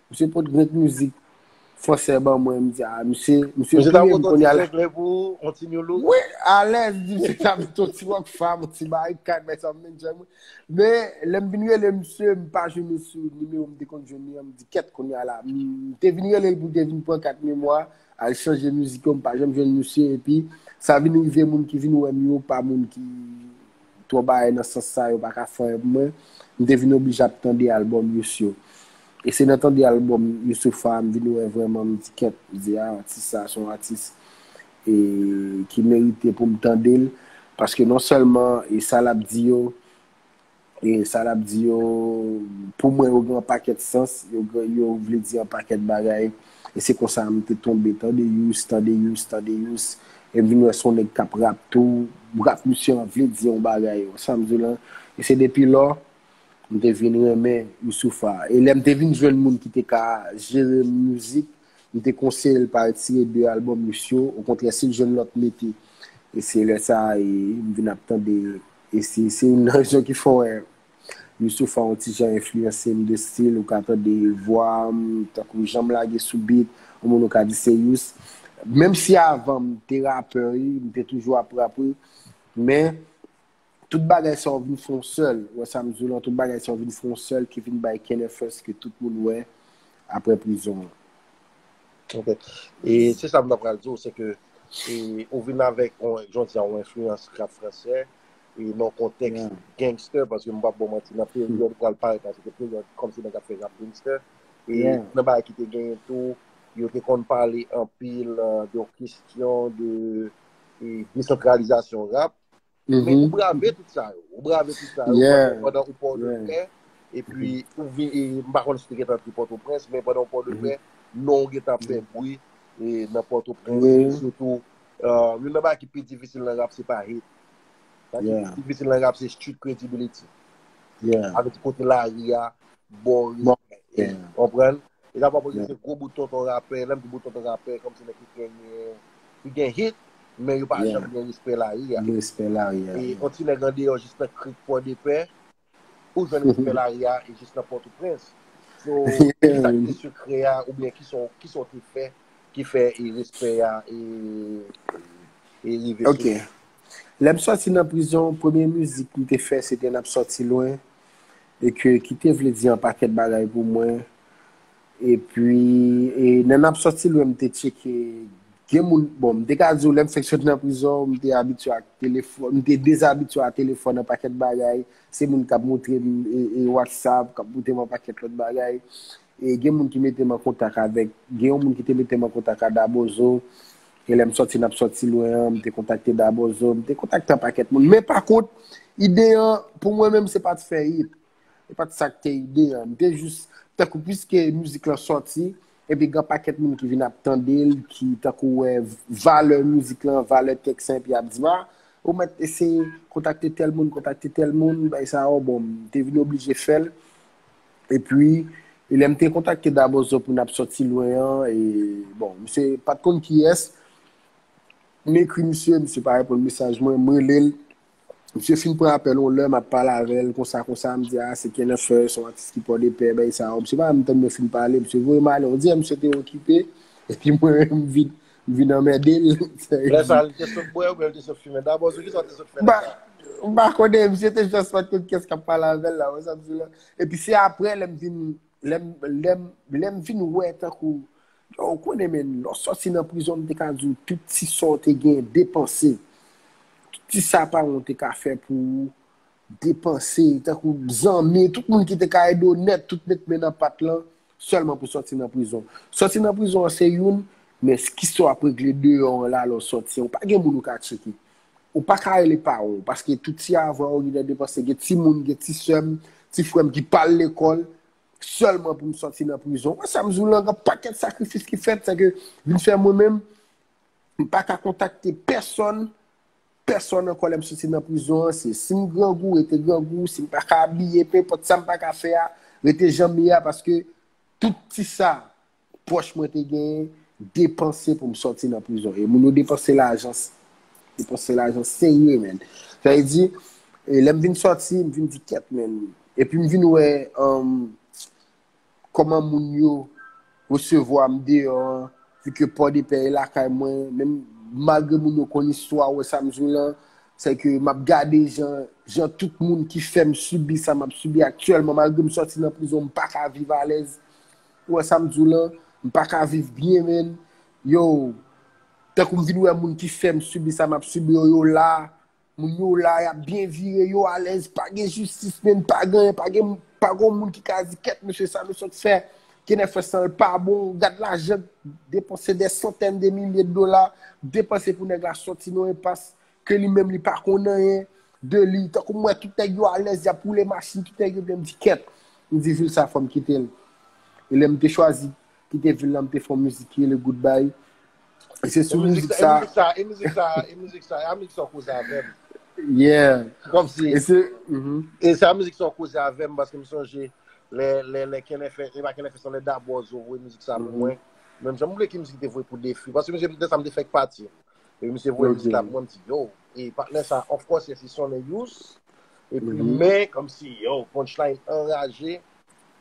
Misye pot grenk mizik fransè ban mwen, m di, a, misye, misye touye m kounye a la. Wi, alèz, di misye ta met yon ti Rockfam, yon ti Barikad, men sa m enjoy mwen. Men, lè m vin rele misye, m pa jwenn li sou nimewo m te konn jwenn li an, m di, kèt kounye a la. M te vin rele l pou te vin pran kat memwa, al chanje mizik yo, m pa janm jwenn misye, epi sa vin rive moun ki vin wè m yo, pa moun ki twò bagay nan sans sa, yo pa ka fè anyen pou mwen. M te vin oblije ap tande albòm Yous yo. E se nan tande albòm Youssoupha a m vin wè vrèman, m di kèt, m di a, atis sa se yon atis e ki merite pou m tande l, paske non sèlman e sa l ap di yo, e sa l ap di yo, pou mwen yo gen yon pakèt sans, yo gen, yo vle di yon pakèt bagay. E se konsa m te tonbe tande Yous, tande Yous, tande Yous. E m vin wè se yon nèg k ap rap tou. Rap misye an vle di yon bagay, sa m di w lan. E se depi lò, m te vin renmen Youssoupha. E lè m te vin jwenn moun ki te ka jere mizik, m te konseye l pa retire de albòm Yous yo. Okontrè, si l jwenn lòt mete. E se lè sa a, e m vin ap tande. E se, se youn nan rezon ki fè w wè Youssoupha yon ti jan enfliyanse m de stil, ou ka tande vwa m, tankou jan m lage sou beat, yon moun ou ka di se Yous. Menm si avan m te rapè, wi, m te toujou ap rap, wi, men tout bagay sa yo vin fè yon sèl, ou wè sa m di w lan, tout bagay sa yo vin fè yon sèl ki vin bay Kenefers ke tout moun wè apre prizon an. Ok. E se sa m ta pral di w, se ke e, ou vin avèk, on, jan w di a, yon enfliyans rap fransè, e nan kontèks gangster, paske m p ap ba w manti, nan peryòd ou pral parèt la, se te peryòd kòmsi nèg ap fè rap gangster. E nan bagay ki te genyen tou, yo te konn pale anpil, euh, de yon kesyon de e, desantralizasyon rap. Men ou brave tout sa yo. Ou brave tout sa yo pandan, pandan ou Pòtoprens. Epi, ou vin, e, m pa konn si w te gentan antre Pòtoprens, men pandan ou Pòtoprens, non w gentan ap fè bri e, nan Pòtoprens. E sitou, e, youn nan bagay ki pi difisil nan rap, se pa hit. Sa ki pi difisil nan rap, se street credibility. Avèk kote lari a, ba w respè. Konprann? E sa pa pou se gwo bout tonton rapè, lè m di bout tonton rapè, kòmsi nèg ki genyen, ki gen hit, men yo pa janm gen respè lari a. Gen respè lari a. E yon ti nèg andeyò jis nan krik Pòdepè, ou jwenn respè lari a e jis nan Pòtoprens. So, ki sa ki te sekrè a, oubyen ki sa w, ki sa w te fè, ki fè e respè a e, e rive sou ou? Ok. Lè m sòti nan prizon, premye mizik m te fè, se te N ap sòti lwen, e ke, ki te vle di yon pakèt bagay pou mwen. Epi, e, nan N ap sòti lwen, m te tcheke, gen moun, bon, m te ka di w, lè m fèk sot nan prizon, m te abitye ak telefòn, m te dezabitye a telefòn, yon pakèt bagay. Se moun k ap montre m, e, e, WhatsApp, k ap montre m yon pakèt lòt bagay. E gen moun ki mete m an kontak avèk, gen yon moun ki te mete m an kontak a Dabozo. E lè m sòti, N ap sòti lwen an, m te kontakte Dabozo, m te kontakte yon pakèt moun. Men pa kont, ide an, pou mwen menm, se pa t fè hit. Se pa t sa k te ide an. M te jis, tankou, piske mizik lan sòti, epi gen pakèt moun ki vin ap tande l, ki tankou wè valè mizik lan, valè tèks lan, epi ap di m, a, ou mèt eseye kontakte tèl moun, kontakte tèl moun, bagay sa yo, bon, m te vin oblije fè l. Epi, e lè m te kontakte Dabozo pou N ap sòti lwen an, e, bon, misye pa t konn kiyès, m ekri misye, misye pa reponn mesaj mwen, m rele l. Misye fin pran apèl yon lè, m ap pale avè l, konsa, konsa, m di, a, se Kenfè, se yon atis ki Pòdepè, bagay sa yo. Misye pa menm tann mwen fin pale, misye voye m ale, on dirè misye te okipe, epi mwen, m vin, m vin anmède l. Lè sa, li te sot bwè oubyen li te sot fimen? Dabò, sou ki sa w te sot fè lè sa? M pa konnen, misye te jis pa t konn kiyès k ap pale avè l la, wè sa m di w la. Epi se apre, lè m vin, lè m, lè m, lè m vin wè tankou, yo, ou konnen, men, lè w sòti nan prizon, m te ka di w, tout ti sa w te gen, depanse. Tout ti sa paran w te ka fè pou ou, depanse, tankou zanmi, tout moun ki te ka ede w nèt, tout met men nan pat lan, sèlman pou sòti nan prizon. Sòti nan prizon an se youn, men s-, kisa w ap regle deyò an la lè w sòti an? Ou pa gen moun ou ka tcheke. Ou pa ka rele paran w, paske tout ti avwa yo gentan depanse. Gen timoun, gen ti sè m, ti frè m ki pa al lekòl, sèlman pou m sòti nan prizon. Wè sa m di w lan, gen pakèt sakrifis ki fèt, sa ke vin fè mwen menm, m pa ka kontakte pèsonn, pèsonn ankò lè m soti nan prizon an, se si m grangou, rete grangou, si m pa ka abiye, penenpòt sa m pa ka fè a, rete jan m ye a, paske tout ti sa pwòch mwen te genyen, depanse pou m sòti nan prizon. E moun yo depanse lajan, depanse lajan serye, menn. Sa vle di, e lè m vin sòti, m vin di, "Kèt, menn." Epi m vin wè, um, kòman moun yo resevwa m deyò an, vi ke Pòdepè e lakay mwen, menm malgre moun yo konn istwa, wè sa m di w lan, se ke m ap gade jan, jan tout moun ki fè m sibi sa m ap sibi aktyèlman, malgre m sòti nan prizon, m pa ka viv alèz. Ou wè sa m di w lan, m pa ka viv byen, menn. Yo, tankou m vin wè moun ki fè m sibi sa m ap sibi yo, yo la, moun yo la, y ap byen vire, yo alèz, pa gen jistis, menn, pa gen, pa gen, pa gen moun ki ka di, "Kèt, mesye, sa nou sot fè, Kenfè san l pa bon, gad lajan, depanse dè santèn de milye de dola, depanse pou nèg la sòti nan enpas, ke li menm li pa konn anyen de li." Tankou m wè tout nèg yo alèz, y ap woule machin, tout nèg yo byen, m di, "Kèt." M di, "Vil sa, fò m kite l." E lè m te chwazi kite vil la, m te fè yon mizik ki rele Goodbye. E se sou mizik sa, e mizik sa, e mizik sa, e mizik sa, e a mizik sa w koze avè m. Yeah. Kòmsi, e se, mhm. E se a mizik sa w koze avè m, paske m sonje lè, lè, lè Kenfè, e pa Kenfè, se lè Dabozo voye mizik sa pou mwen. Menm jan m bliye ki mizik te voye pou Defi, paske misye, lè sa m te fèk pati. E misye voye mizik la pou mwen, m di, "Yo, e patnè sa, of course, yes, li sonnen yous." Epi, men, kòmsi, yo, punchline anraje.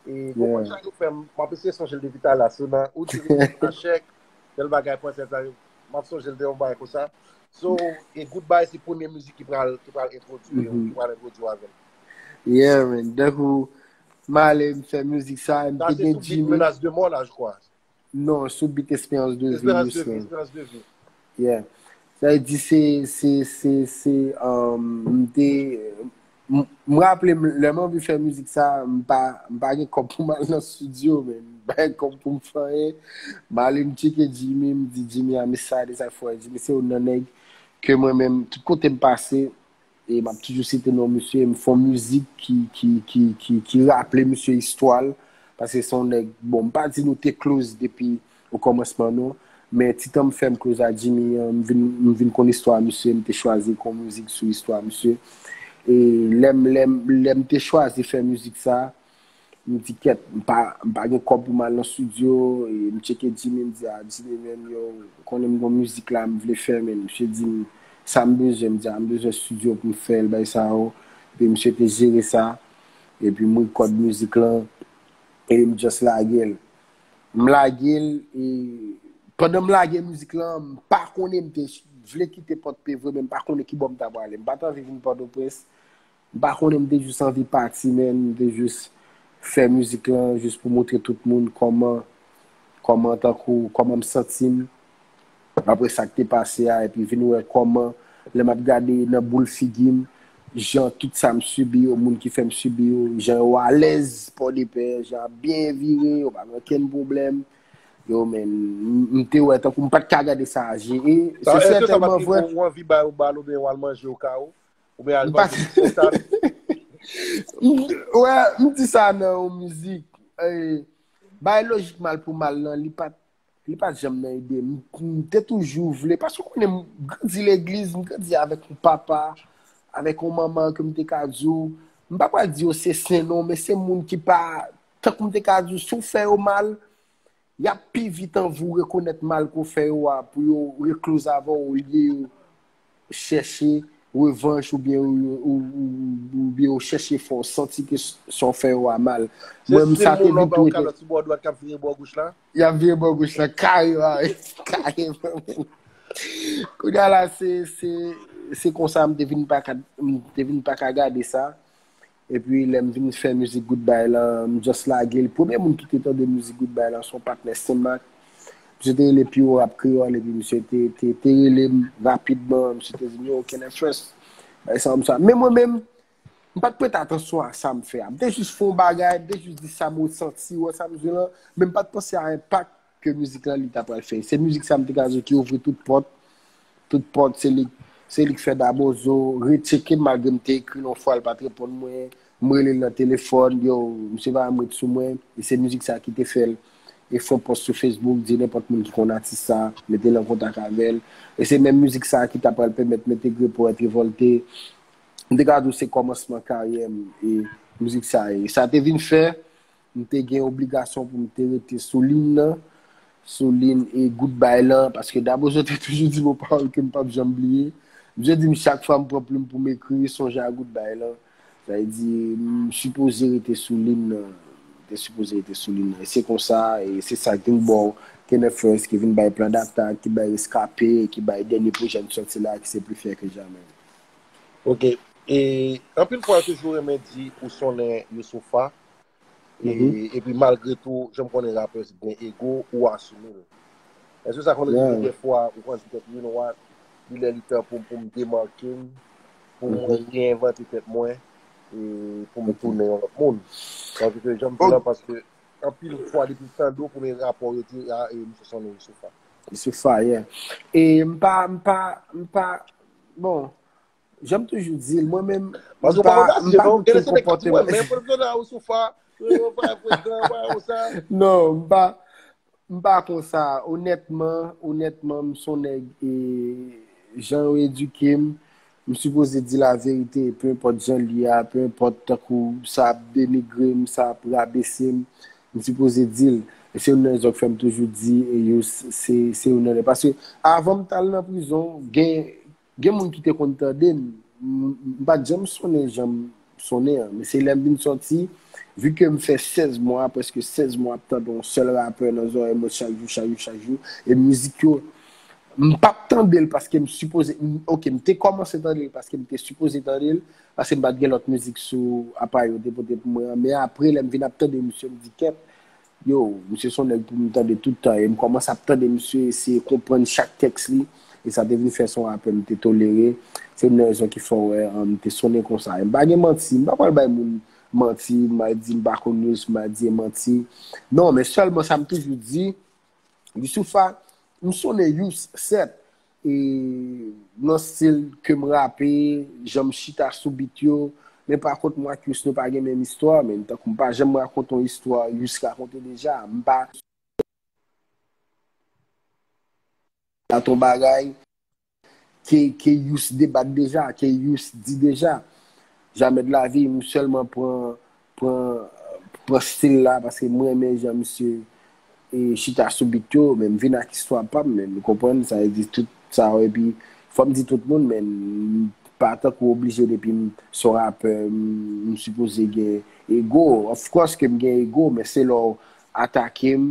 E gon punchline ou fè m, m ap eseye sonje l depi talè. So, nan, ou di, "Ou nan chèk, tèl bagay, pran sèt sa." M ap sonje l de yon bagay konsa. So, e Goodbye se premye mizik ki pral, ki pral entwodui, ki pral entwodui w avè l. Yeah, man. Donk, ou, m ale, m fè mizik sa, m te gen Jimmy. Sa se sou beat Menace de Mort la, je crois. Non, sou beat Espérance de Vie, Espérance de Vie, Espérance de Vie. Yeah. Sa vle di se, se, se, se, um, m te, m, m raple m, lè m anvi fè mizik sa, m pa, m pa gen kòb pou m al nan estidyo, men m pa gen kòb pou m fè anyen. M ale m tcheke Jimmy, m di, "Jimmy, I'm excited, sa fò." Jimmy se youn nan nèg ke mwen menm, tout kote m pase, e m ap toujou site non misye, m fè yon mizik ki, ki, ki, ki, ki raple misye istwa l, paske se yon nèg, bon, m pa di nou te close depi okòmansman, non, men ti tan m fè m close a Jimmy an, m vin, m vin konn istwa misye, m te chwazi l kon mizik sou istwa misye. E lè m, lè m, lè m te chwazi fè mizik sa, M di, "Kèt, m pa, m pa gen kòb pou m al nan estidyo." E m tcheke Jimmy, m di, "A, Jimmy, men, yo, konnen m gon mizik la, m vle fè, men." Misye di m, "Sa m bezwen?" M di, "A, m bezwen estidyo pou m fè l, bay sa yo." Epi misye te jere sa. Epi m rekòd mizik lan. E m just lage l. M lage l, e pandan m lage mizik lan, m pa konnen, m te vle kite Pòdpe vre, men m pa konnen ki bò m ta prale. M pa t anvi vin Pòtoprens. M pa konnen, m te jis anvi pati, men m te jis fè mizik lan jis pou montre tout moun kòman, kòman tankou, kòman m santi m. Apre sa k te pase a, epi vin wè kòman, lè m ap gade nan boul figi m, jan tout sa m sibi yo, moun ki fè m sibi yo, jan yo alèz Pòdepè, jan ap byen vire, yo pa gen okenn pwoblèm. Yo, men, m, m te wè tankou m pa t ka gade sa jere. Se sètènman vre. Ou anvi ba yo bal oubyen w al manje okawo? Oubyen al manje konsa? Wè, m di sa nan yon mizik. E, bay lojik mal pou mal lan, li pa t, li pa t janm nan ide m. M te toujou vle, paske w konnen m grandi legliz, m grandi avèk yon papa, avèk yon manman ke m te ka di w, m pa pral di yo se sen non, men se moun ki pa, tankou m te ka di w, si w fè yo mal, y ap pi vit anvi w rekonèt mal ke w fè yo a pou yo re-close avè w olye yo chèche revanch oubyen, ou, ou, ou, oubyen yo chèche fè w santi ke s-, sa w fè yo a mal. Mwen menm, sa te vin tou ete. Kalòt sou bò dwat k ap vire bò goch la? Y ap vire bò goch la, kareman, kareman. Kounye a la, se, se, se konsa m te vin pa ka, m te vin pa ka gade sa. Epi lè m vin fè mizik Goodbye lan, m just lage l. Premye moun ki te tande mizik Goodbye lan, se yon patnè Senmak. Misye te rele Piwo Rap Kreyòl, epi misye te, te, te rele m rapidman. Misye te di m, "Yo, Kenneth Fresh, bay sa, sa." Men mwen menm, m pa t prete atansyon a sa m fè a. M te jis fè yon bagay, m te jis di sa m resanti, wè sa m jwe lan. Men m pa t panse a enpak ke mizik lan li ta pral fè. Se mizik sa m te ka di w ki ouvri tout pòt. Tout pòt, se li, se li k fè Dabozo retcheke m, malgre m te ekri l yon fwa, l pa t reponn mwen. M rele l nan telefòn, yo, misye pa janm ret sou mwen. E se mizik sa ki te fè l. E fè yon pòs sou Facebook, di nenpòt moun ki konn atis sa, mete l an kontak avè l. E se menm mizik sa ki ta pral pèmèt m entegre Powèt Revòlte. M te ka di w se kòmansman karyè m, e mizik sa ye. Sa te vin fè, m te gen obligasyon pou m te rete sou liy nan, sou liy e Goodbye lan, paske Dabozo te toujou di m yon pawòl ke m p ap janm bliye. Misye di m chak fwa m pran plim pou m ekri, sonje a Goodbye lan. Sa vle di, m sipoze rete sou liy nan. M te sipoze rete sou liy nan. E se konsa, e se sa k vin ba w Kenneth Fresh, ki vin bay Plan D'attaque, ki bay Reskape, ki bay dènye pwojè n sòti la, ki se Plus fier que jamais. Ok. E anpil fwa, yo toujou renmen di ou sonnen Youssoupha. E, epi malgre tou, jan m konnen rapè gen ego, ou asime l. Èske sa konn rive dèfwa, ou konn di tèt ou, "You know what? Li lè li tan pou, pou m demake m, pou m reenvante tèt mwen, e pou m tounen yon lòt moun." Paske jan m di lan, paske anpil fwa depi m tande w, premye rapò yo di, "A, e misye sonnen Youssoupha." Youssoupha, yeah. E m pa, m pa, m pa, bon, jan m toujou di l, mwen menm, m pa, m pa konn konpòte mwen. Men pwofesyonèl ou sou fa, yo pa frekan, pa konsa. Non, m pa, m pa konsa. Onètman, onètman, m se yon nèg, e, jan yo edike m, m sipoze di laverite, pe enpòt jan l ye a, pe enpòt tankou sa ap denigre m, sa ap rabese m, m sipoze di l. E se youn nan rezon k fè m toujou di, e, yo, se, se youn nan, paske avan m t al nan prizon, gen, gen moun ki te konn tande m. M, m pa t janm sonnen jan m sonnen an. Men se lè m vin sòti, vi ke m fè sèz mwa, prèske sèz mwa ap tande yon sèl rapè nan zòrèy mwen chak jou, chak jou, chak jou. E mizik yo, m p ap tande l paske m sipoze, m, ok, m te kòmanse tande l paske m te sipoze tande l, paske m pa t gen lòt mizik sou apa yo te pote pou mwen an. Men apre, lè m vin ap tande misye, m di, "Kèt, yo, misye se yon nèg pou m tande tout tan." E m kòmanse ap tande misye, eseye konprann chak tèks li. E sa te vin fè se yon rapè m te tolere. Se youn nan rezon ki fè w wè, um, m te sonnen konsa. E m pa gen manti, m pa pral bay moun manti, m al di m pa konn Yous, m al di e manti. Non, men sèlman sa m toujou di, Youssoupha, m sonnen Yous, sèt, e nan stil ke m rape, jan m chita sou beat yo, men pa kont mwen ak Yous nou pa gen menm istwa, men tankou m pa janm rakonte yon istwa Yous rakonte deja, m pa rakonte yon bagay ke, ke Yous debat deja, ke Yous di deja. Jamè de lavi, m sèlman pran, pran, pran stil la, paske m renmen jan misye e chita sou beat yo, men m vin ak istwa pa m, men nou konprann, sa vle di tout sa yo, epi fò m di tout moun, men m pa tankou oblije depi m se yon rapè, m, m sipoze gen ego. Of course ke m gen ego, men se lè w atake m,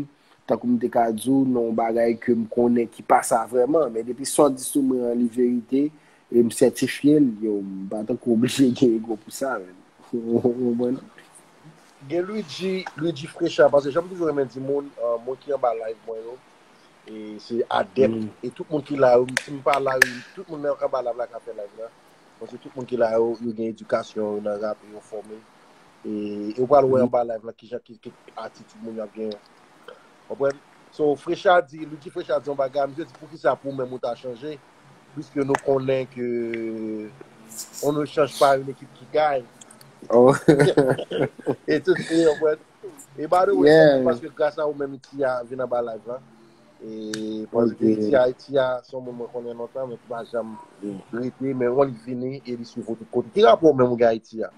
tankou m te ka di w, nan yon bagay ke m konnen ki pa sa vrèman, men depi sa w di sou mwen an li verite, e m sètifye l, yo, m pa tankou oblije gen ego pou sa, men. Ou konprann? Gen Luigi, Luigi Frecha, paske jan m toujou renmen di moun, uh, moun ki anba live mwen yo, e se adèp, e tout moun ki la yo, si m pa la yo, tout moun anba live la ka fè live la. Paske tout moun ki la yo, yo gen edikasyon, yo nan rap, yo fòme. E, e ou pral wè anba live la kijan ki, ki atitid moun yo ap genyen. Konprann? So, Frecha di, Luigi Frecha di yon bagay, misye di poukisa pou ou menm ou ta chanje, puisque nou konnen ke on ne change pas une équipe qui gagne. Oh. E tout, e, konprann? E by the way, Yeah. Paske gras a ou menm Itia vin anba live la. E paske Itia, Itia se yon moun mwen konnen lontan, men ki pa janm rete, men yon li vini e li swiv ou tout kote. Ki rapò ou menm ou gen a Itia?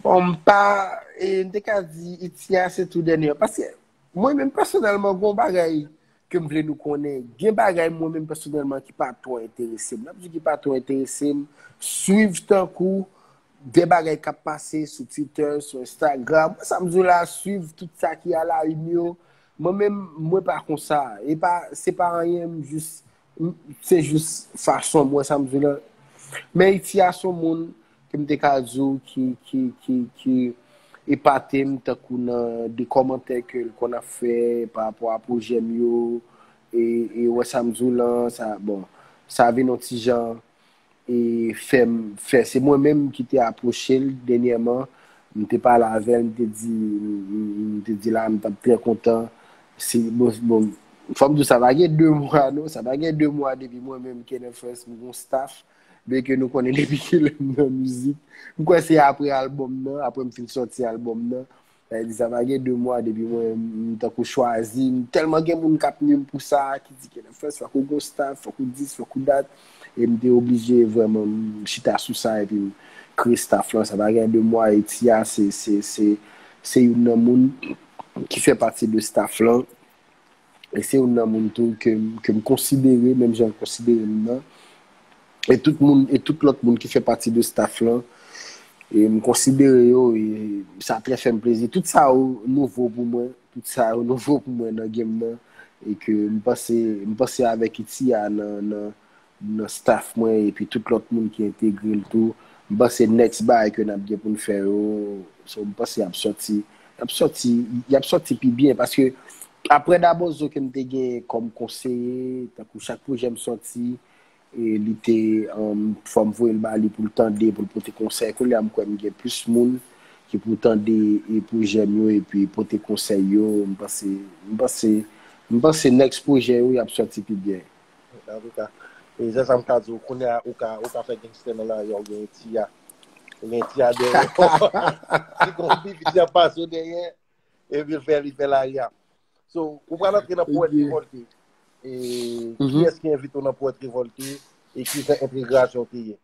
Bon, m pa, e, m te ka di Itia se tou dènye. Paske mwen menm pèsonèlman, gon bagay ke m vle nou konnen. Gen bagay mwen menm pèsonèlman ki pa twò enterese m. N ap di ki pa twò enterese m. Swiv tankou de bagay k ap pase sou Twitter, sou Instagram. Mwen sa m di w la, swiv tout sa ki a la une yo. Mwen menm, mwen pa konsa. E pa, se pa anyen, m jis, m- se jis fason m wè sa m di w la. Men Itia se yon moun ke m te ka di w ki, ki, ki, ki epate m tankou nan de kòmantè ke l konn ap fè pa rapò a pwojè m yo, e, e wè sa m di w lan, sa, bon, sa vin yon ti jan e fè m, fè, se mwen menm ki te apwoche l dènyèman, m te pale avè l, m te di, m, m, m te di la, m t ap trè kontan, si, bon, bon, fò m di w sa pa gen de mwa non, sa pa gen de mwa depi mwen menm Kenefrans, m gon staff, byen ke nou konnen depi kilè m nan mizik, m kwè se apre albòm nan, apre m fin sòti albòm nan, sa vle di sa pa gen de mwa depi mwen, m tankou chwazi, m tèlman gen moun k ap nwi m pou sa, ki di Kenefrans, fòk ou gon staff, fòk ou dis, fòk ou dat, e m te oblije vrèman, m chita sou sa, epi m kreye staff lan, sa pa gen de mwa, e Tia, se, se, se, se youn nan moun ki fè pati de staff lan, e se youn nan moun tou ke, m- ke m konsidere, menm jan l konsidere m nan, e tout moun, e tout lòt moun ki fè pati de staff lan, e m konsidere yo, e sa trè fè m plezi. Tout sa yo nouvo pou mwen, tout sa yo nouvo pou mwen nan game nan, e ke m panse, m panse avèk Itia nan, nan, nan staff mwen, epi tout lòt moun ki entegre l tou, m panse next bagay ke n ap gen pou n fè yo, so m panse y ap sòti, y ap sòti, y ap sòti pi byen, paske apre Dabozo ke m te gen kòm konseye, tankou chak pwojè m sòti, e li te, um, fò m voye l ba li pou l tande, pou l pote konsèy. Kounye a m kwè m gen plis moun ki pou tande e pwojè m yo, epi pote konsèy yo. M panse, m panse, m panse next pwojè yo, y ap sòti pi byen. Antouka, e se sa m ka di w, kounye a, ou ka, ou ka fè gangstè nan lari a, ou gen Tia. Ou gen Tia dèyè w. Si gon bif, Tia pase w dèyè, epi l fè, li fè lari a. So, ou pral antre nan Pwèt Revòlte. E kiyès ki envite w nan Pwèt Revòlte? E ki jan entegrasyon te ye?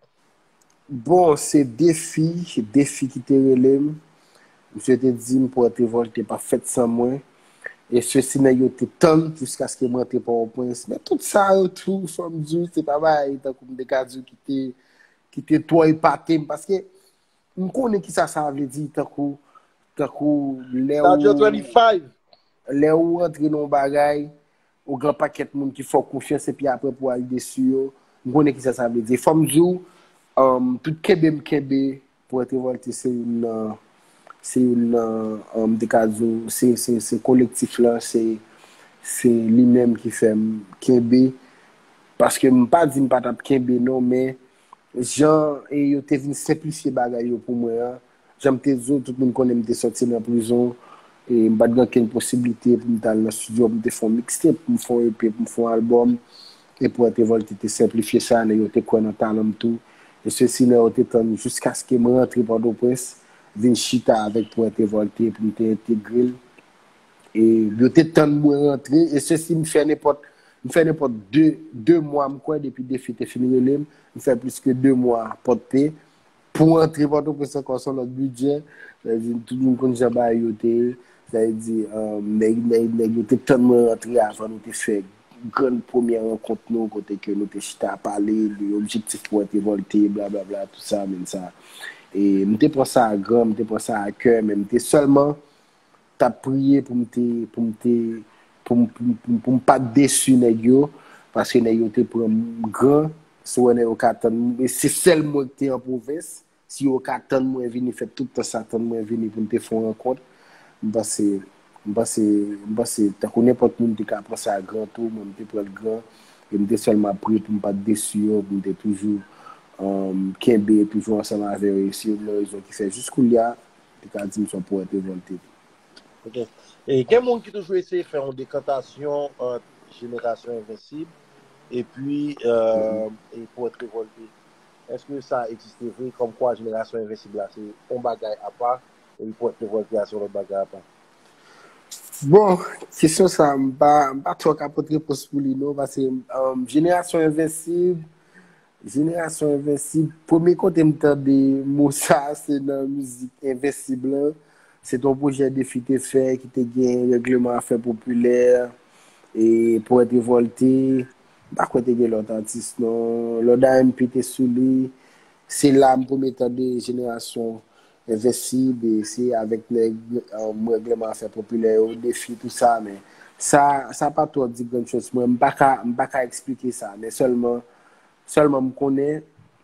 Bon, se Defi, Defi ki te rele m. Misye te di m Pwèt Revòlte p ap fèt san mwen. E sesi nèg yo te tann jiskaske m rantre Pòtoprens. Men tout sa yo tou, fò m di w, se pa bagay tankou m te ka di w ki te, ki te twò epate m. Paske m konnen kisa sa vle di tankou, tankou lè ou, lè ou rantre nan yon bagay, ou gen pakèt moun ki fè w konfyans epi apre pou w al desi yo. M konnen kisa sa vle di. Fò m di w, um, tout kenbe m kenbe, Pwèt Revòlte se youn nan, se youn nan, um, m te ka di w, se, se, se kolektif lan, se, se li menm ki fè m kenbe. Paske m pa di m pa t ap kenbe non, men jan e yo te vin senplifye bagay yo pou mwen an, jan m te di w, tout moun konnen m te sòti nan prizon, e m pa t gen okenn posiblite pou m t al nan estidyo, pou m te fè yon mixtape, pou m fè yon E P, pou m fè yon albòm, e Pwèt Revòlte te senplifye sa, nèg yo te kwè nan talan m tou. E sesi nèg yo te tann jiskaske m rantre Pòtoprens, vin chita avèk Pwèt Revòlte pou m te entegre l. E yo te tann mwen rantre, e sesi m fè nenpòt, m fè nenpòt de, de mwa, m kwè, depi Defi te fin rele m, m fè plis ke de mwa pòt pe pou antre Pòtoprens ankò, se yon lòt bidjè, Sa vle di, tout moun konn jan bagay yo te ye. Sa vle di, um, nèg, nèg, nèg yo te tann mwen rantre avan nou te fè grann premyè rankont nou, kote ke nou te chita pale de objektif Pwèt Revòlte, blablabla, tout sa, men sa. E m te pran sa a gran, m te pran sa a kè, men m te sèlman t ap priye pou m te, pou m te, pou m, pou m, pou m, pou m pa t desi nèg yo, paske nèg yo te pran m gran, si w wè nèg yo ka tann, e se sèl mwen ki te an pwovens, si yo ka tann mwen vini fè tout tan sa, tann mwen vini pou n te fè yon rankont, m panse, m panse, m panse, tankou nenpòt moun te ka pran sa gran tou, mwen m te pran l gran, e m te sèlman ap priye pou m pa t desi yo, pou m te toujou, um, kenbe, toujou ansanm avè yo, e se youn nan rezon ki fè jis koulye a, te ka di m se yon powèt revòlte. Ok. E gen moun ki toujou eseye fè yon dekantasyon ant jenerasyon Envensib epi euh, e Powèt Revòlte. Èske sa egziste vre? Kòmkwa jenerasyon Envensib la se yon bagay apa, epi Powèt Revòlte a se yon lòt bagay apa? Bon, kesyon sa, m pa, m pa twò ka pote repons pou li non, paske um, jenerasyon Envensib, Jenerasyon Envensib, premye kote m tande mo sa, se nan mizik Envensib lan. Se t yon pwojè Defi te fè ki te gen règleman afè popilè, e Powèt Revòlte. M pa kwè te gen lòt atis non. Lòda M P te sou li. Se la m premye tande jenerasyon Envensib, e se avèk nèg um, règleman afè popilè yo, Defi, tout sa, men sa, sa pa twò di grann chòs. Mwen, m pa ka, m pa ka eksplike sa, men sèlman Sèlman m konnen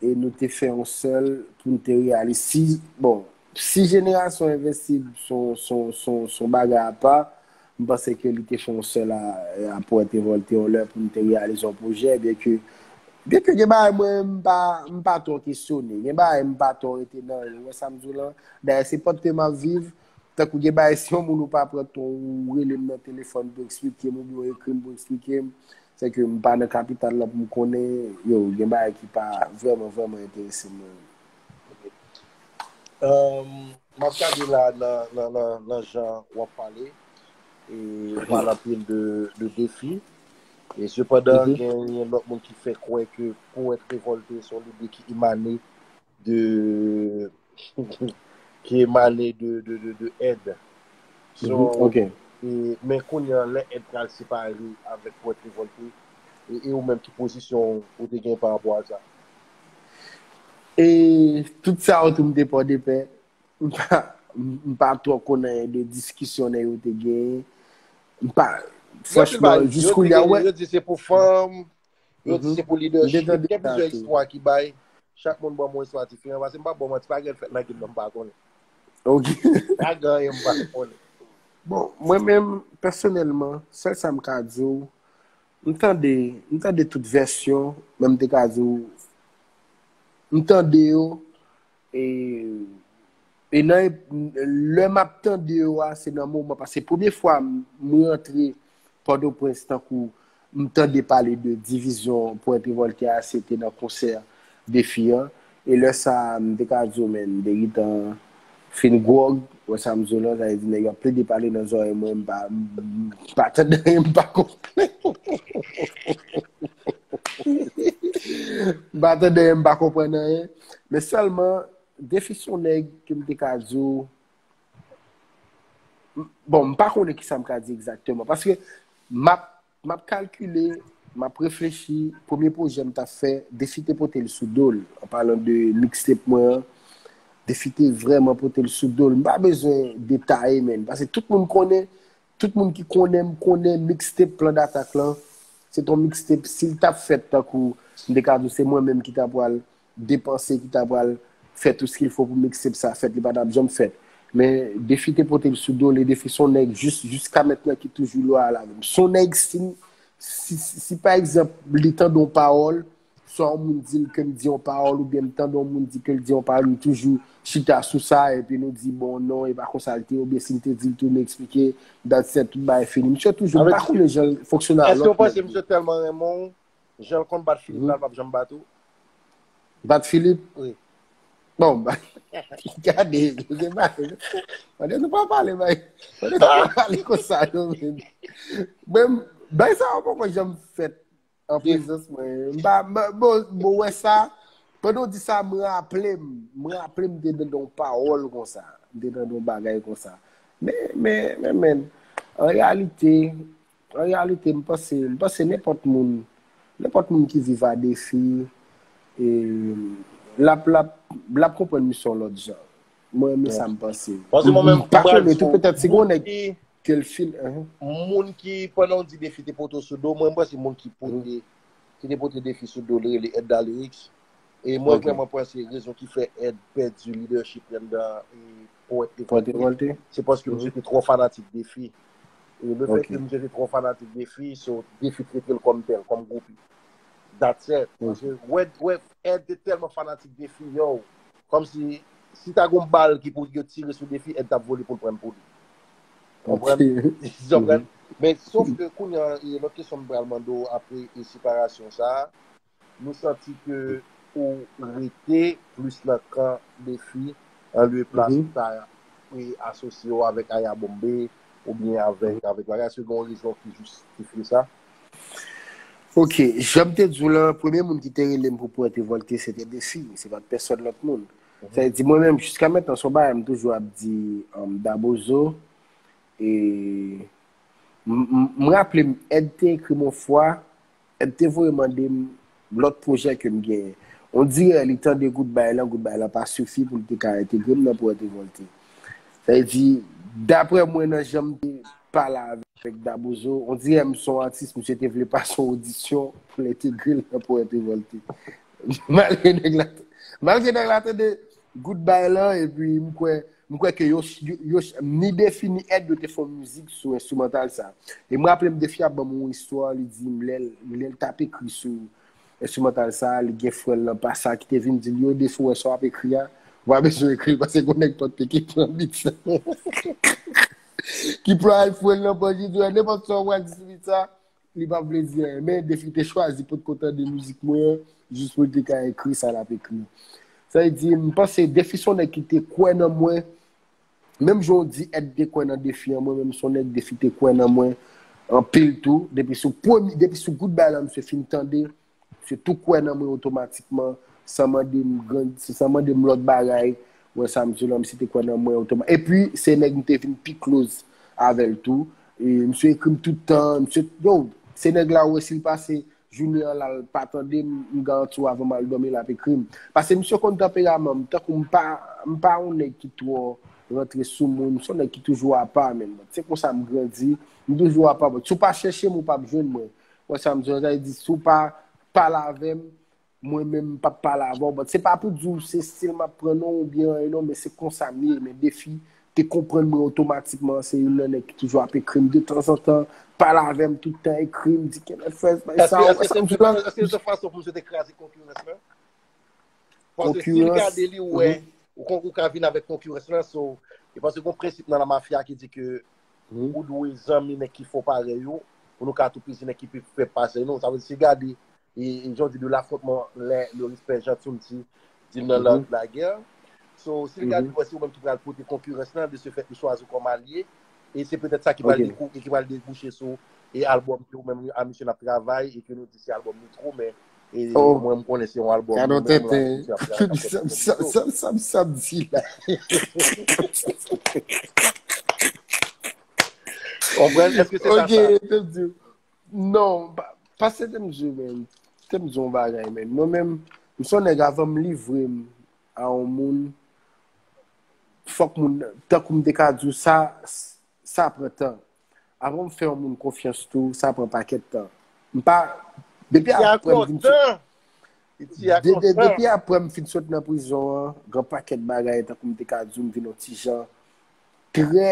e nou te fè yon sèl pou n te reyalize. Si, bon, si jenerasyon Envensib son, son, son, son bagay apa, m panse ke li te fè yon sèl a, a Powèt Revòlte yon lè pou n te reyalize yon pwojè, byenke byenke gen bagay mwen m pa, m pa twò kesyone, gen bagay m pa twò rete nan yo, ou wè sa m di w lan? Dayè se pòt ke m ap viv, tankou gen bagay si yon moun ou pa pran tan ou rele m nan telefòn pou eksplike m oubyen ou ekri m pou eksplike m, se ke m pa nan kapital la pou m konnen, yo, gen bagay ki pa vrèman, vrèman enterese m. Um, m ap gade la nan, nan, nan, nan jan w ap pale, e w pale anpil de, de Defi, e sepandan, gen, gen lòt moun ki fè kwè ke Powèt Revòlte se yon lide ki emane de ki emane de, de, de, de Èd. So, e, men kounye a lè Èd pral separe avèk Powèt Revòlte, e, e ou menm ki pozisyon ou te gen pa rapò a sa? E tout sa yo tou m te pòdepè, m pa, m pa twò konnen de diskisyon nèg yo te genyen. M pa, franchman, jis kounye a, wè. Yo di se pou fanm, yo di se pou lidèchip. Gen plizyè istwa ki bay. Chak moun ban m yon istwa diferan. Paske m pa ba w manti, pa gen fèt nan gim nan m pa konnen. Ok. Pa gen anyen m pa konnen. Bon, mwen menm, pèsonèlman, sèl sa m ka di w, m tande, m tande tout vèsyon, men m te ka di w, m tande yo, e, e nan, lè m ap tande yo a, se nan moman, paske premye fwa m, m rantre Pòtoprens tankou m tande pale de divizyon Pwèt Revòlte a, se te nan konsè Defi an. E lè sa a, m te ka di w, men, m te gentan fin gwòg, wè sa m di w lan, sa vle di nèg yo ap plede pale nan zòrèy mwen, m pa, m pa tande anyen, m pa konprann. M pa tande anyen, m pa konprann anyen. Men sèlman, Defi se yon nèg ke m te ka di w, bon, m pa konnen kisa m ka di egzakteman, paske m ap, m ap kalkile, m ap reflechi, premye pwojè m t ap fè, Defi te pote l sou do l, an palan de mixtape mwen an, Defi te vrèman pote l sou do l. M pa bezwen detaye, men, paske tout moun konnen, tout moun ki konnen m konnen mixtape Plan D'attaque lan, se t on mixtape, si l t ap fèt tankou, m te ka di w se mwen menm ki ta pral depanse, ki ta pral fè tout ce qu'il faut pou mixtape sa fèt, li pa t ap janm fèt. Men Defi te pote l sou do l, e Defi se yon nèg jis, jiska mentnan ki toujou lwayal avè m. Se yon nèg si, si, si, si pa egzanp, li tande yon pawòl, swa yon moun di l ke m di yon pawòl, oubyen m tande yon moun di ke l di yon pawòl, nou toujou chita sou sa, epi nou di, bon, non, e pa konsa l te ye, oubyen si l te di l tou, nou eksplike, dat sèt, tout bagay fini. Misye toujou, m pa konnen jan l fonksyone a lòt nèg. Èske w panse misye tèlman renmen w, jan l konn bat Filip la, l p ap janm bat ou? Bat Filip? Wi. Bon, gade, se pa, pandan nou pa pale, bay, pandan nou pa pale konsa, non, men, men, bay sa yo poko janm fèt an prezans mwen. M pa, m, bon, bon, wè sa, pandan w di sa, m raple m, m raple m te tande yon pawòl konsa. m te tande yon bagay konsa. Men, men, men, men, an reyalite, an reyalite, m panse, m panse nenpòt moun, nenpòt moun ki viv a Defi, e, l ap, l ap, l ap konprann misyon lòt jan. Mwen, men sa m panse. Paske mwen menm, m pa konnen tou, petèt si gon nèg ke l fin, moun ki, pandan w di Defi te pote w sou do, mwen, m panse moun ki pote, ki te pote Defi sou do, li rele Edda Lyrics. E mwen vrèman panse rezon ki fè Ed pèdi leadership li anndan Pwèt Revòlte, se paske misye te twò fanatik Defi. E lefètke misye te twò fanatik Defi, so Defi trete l kòm tèl, kòm groupi. That's it. Paske Ed te tèlman fanatik Defi, yo, kòmsi si ta gon bal ki pou yo tire sou Defi, Ed t ap vole pou l pran l pou li. Konprann? Konprann? Men sof ke kounye a, e lòt kesyon m pral mande w apre e separasyon sa a, nou santi ke ou rete plis nan kan Defi, anlye plas ou ta e asosye w avèk Aya Bombay oubyen avèk, avèk bagay? Èske gen yon rezon ki jistifye sa? Ok, jan m te di w lan, premye moun ki te rele m pou Pwèt Revòlte, se te Defi, se pa t pèsòn lòt moun. Sa vle di, mwen menm, jiska mentnan, se yon bagay m toujou ap di um, Dabozo. E m, m, m raple m, Ed te ekri m yon fwa, Ed te voye mande m lòt pwojè ke m genyen. On dirè li tande Goodbye lan, Goodbye lan pa sifi pou l te ka entegre m nan Pwèt Revòlte. Sa vle di, daprè mwen, nan jan m te pale avèk Dabozo, on dirè m se yon atis, misye te vle pase yon odisyon pou l entegre l nan Pwèt Revòlte. Malgre nèg la, malgre nèg la tande Goodbye lan, epi m kwè, m kwè ke yo, yo, yo, ni Defi ni Ed yo te fè yon mizik sou enstrimantal sa. E m raple m Defi ap ban m yon istwa, li di m lè, lè l t ap ekri sou enstrimantal sa, li gen frè l nan Pasa ki te vin di l, yo, Defi, w wè sa w ap ekri a, ou pa bezwen ekri l, paske gon nèg Pòdpe ki pran beat sa. Ki pran iPhone nan pòch li, di, nenpòt sa w wè ki sou beat sa, li p ap vle di anyen. Men Defi te chwazi potko tande mizik mwen an, jis pou l te ka ekri sa l ap ekri. Sa vle di, m panse Defi se yon nèg ki te kwè nan mwen, menm jan w di Ed te kwè nan Defi an, mwen menm se yon nèg Defi te kwè nan mwen anpil tou. Depi sou premye, depi sou Goodbye lan, misye fin tande, misye tou kwè nan mwen otomatikman, san mande m gran, san mande m lòt bagay. Wè sa m di w lan, misye te kwè nan mwen otomatikman. Epi, se nèg m te vin pi close avè l tou. E misye ekri m tout tan, misye, yo, se nèg la ou wè si l pase jounen an la, l pa tande m, m garanti w avan m al dòmi, l ap ekri m. Paske misye konn tanperaman m, tankou m pa, m pa yon nèg ki twò rantre sou moun, m se yon nèg ki toujou apa, menm. Se konsa m grandi, m toujou apa. Si w pa chèche m, ou p ap jwenn mwen. Wè sa m di w, sa vle di, si w pa pale avè m, mwen menm m p ap pale avè w. But se pa pou di w se stil m ap pran non oubyen anyen non, men se konsa m ye. Men Defi te konprann mwen otomatikman, se youn nan nèg ki toujou ap ekri m detanzantan, pale avè m tout tan, ekri m, di Kenneth Fresh, bay sa, ou wè sa m di w lan. Èske se yon fason pou misye te kraze konkirans lan? Paske si l gade li, ou wè, ou ka vin avèk konkirans lan, so, e paske gon prensip nan la mafya ki di ke ou dwe zanmi nèg ki fò parèy ou, pou nou ka toupizi nèg ki pi fèb pase nou. Sa vle di, si l gade e, e jan w di, de lafwontman, le, le respè, jan Tsunti di l nan la, la guerre. So, si l gade, wè se ou menm ki pral pote konkirans lan, de ce fait, li chwazi w kòm alye, e se petèt sa ki pral dekou, e ki pral debouche sou e albòm ke ou menm a misye n ap travay, e ke nou di se albòm li twou, men e mwen, m konnen se yon albòm nou menm la, misye ap travay. Sa m di la. Konprann? Èske se pa sa? Non, pa, pa se te m di w, men. Te m di w yon bagay, men. Mwen menm, m se yon nèg avan m livre m a yon moun, fòk moun, tankou m te ka di w sa, sa pran tan. Avan m fè yon moun konfyans tou, sa pran pakèt tan. M pa, depi aprè m vin sot, de, de, depi aprè m fin sot nan prizon an, gen pakèt bagay, tankou m te ka di w, m vin yon ti jan trè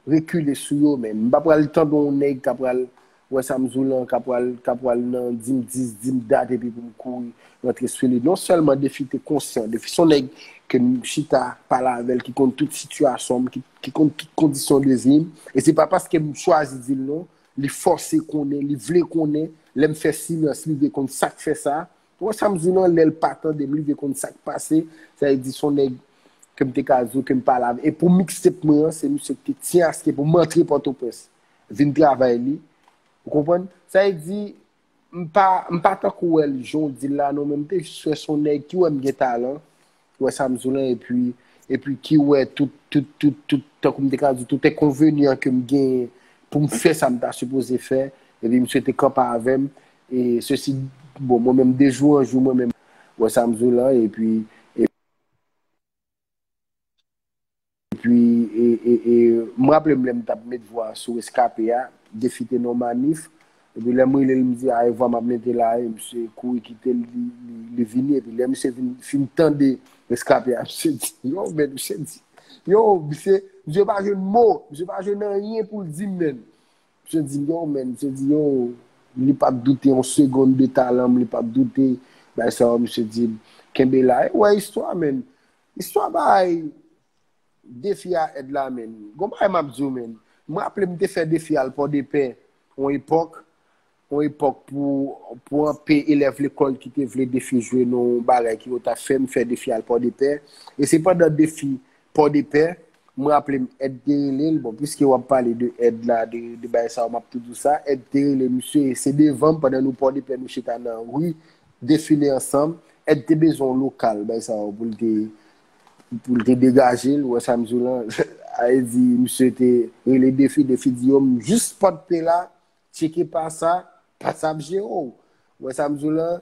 rekile sou yo, men m pa pral tande yon nèg k ap pral, wè sa m di w lan, k ap pral, k ap pral nan di m dis, di m dat, epi pou m kouri rantre sou li. Non sèlman Defi te konsyan, Defi se yon nèg ke m chita pale avè l, ki konn tout sitiyasyon m, ki, ki konn tout kondisyon de vi m, e se pa paske m chwazi di l non, li fòse konnen, li vle konnen, lè m fè silans, li vle konn sa k fè sa. Ou wè sa m di w lan, lè l pa tande m, li vle konn sa k pase, sa vle di se yon nèg ke m te ka di w ke m pale avè l. E pou mixtape mwen an, se misye ki te tyen aske pou m antre Pòtoprens, vin travay li. Ou konprann? Sa vle di, m pa, m pa tankou wè l jan w di l la, non, men m te jis wè se yon nèg ki wè m gen talan, ki wè sa m di w lan, epi epi ki wè tout, tout, tout, tout, tankou m te ka di, tout enkonvenyan ke m genyen pou m fè sa m ta sipoze fè, epi misye te kanpe avè m, e sesi, bon, mwen menm, de jou an jou, mwen menm, wè sa m di w lan, epi, epi, e, e, e, m raple m lè m t ap met vwa sou Eskape a, Defi te nan manif, epi lè m rele l, m di, "A, e vwa m ap mete la, e misye kouri kite l, li, li, li vini," epi lè misye vin, fin tande Eskape a, misye di, yo, men, misye di, yo, misye, misye pa jwenn mo, misye pa jwenn anyen pou l di m, men. Misye di, yo, men, misye di, yo, li pa t doute yon segonn de talan m, li pa t doute, bay sa yo, misye di, kenbe la. E wè istwa, men. Istwa bay Defi a èd la, men. Gon bagay m ap di w, men. M raple m te fè Defi al Pòdepè, yon epòk, yon epòk pou, pou anpe elèv lekòl ki te vle Defi jwe nan yon bagay ki yo ta fè, m fè Defi al Pòdepè. E se pandan Defi Pòdepè, m raple m Èd te rele l, bon, piske w ap pale de Èd la, de, de bagay sa yo, m ap tou di w sa, Èd te rele misye, e se devan m, pandan nou Pòdepè, nou chita nan ri, defile ansanm, Èd te bezwen yon lokal, bagay sa yo, pou l te, pou l te degaje l, ou wè sa m di w lan, a vle di, misye te rele Defi, Defi di, yo, m jis pòt pe la, tcheke pa sa, pa sa ap jere w. Ou wè sa m di w lan,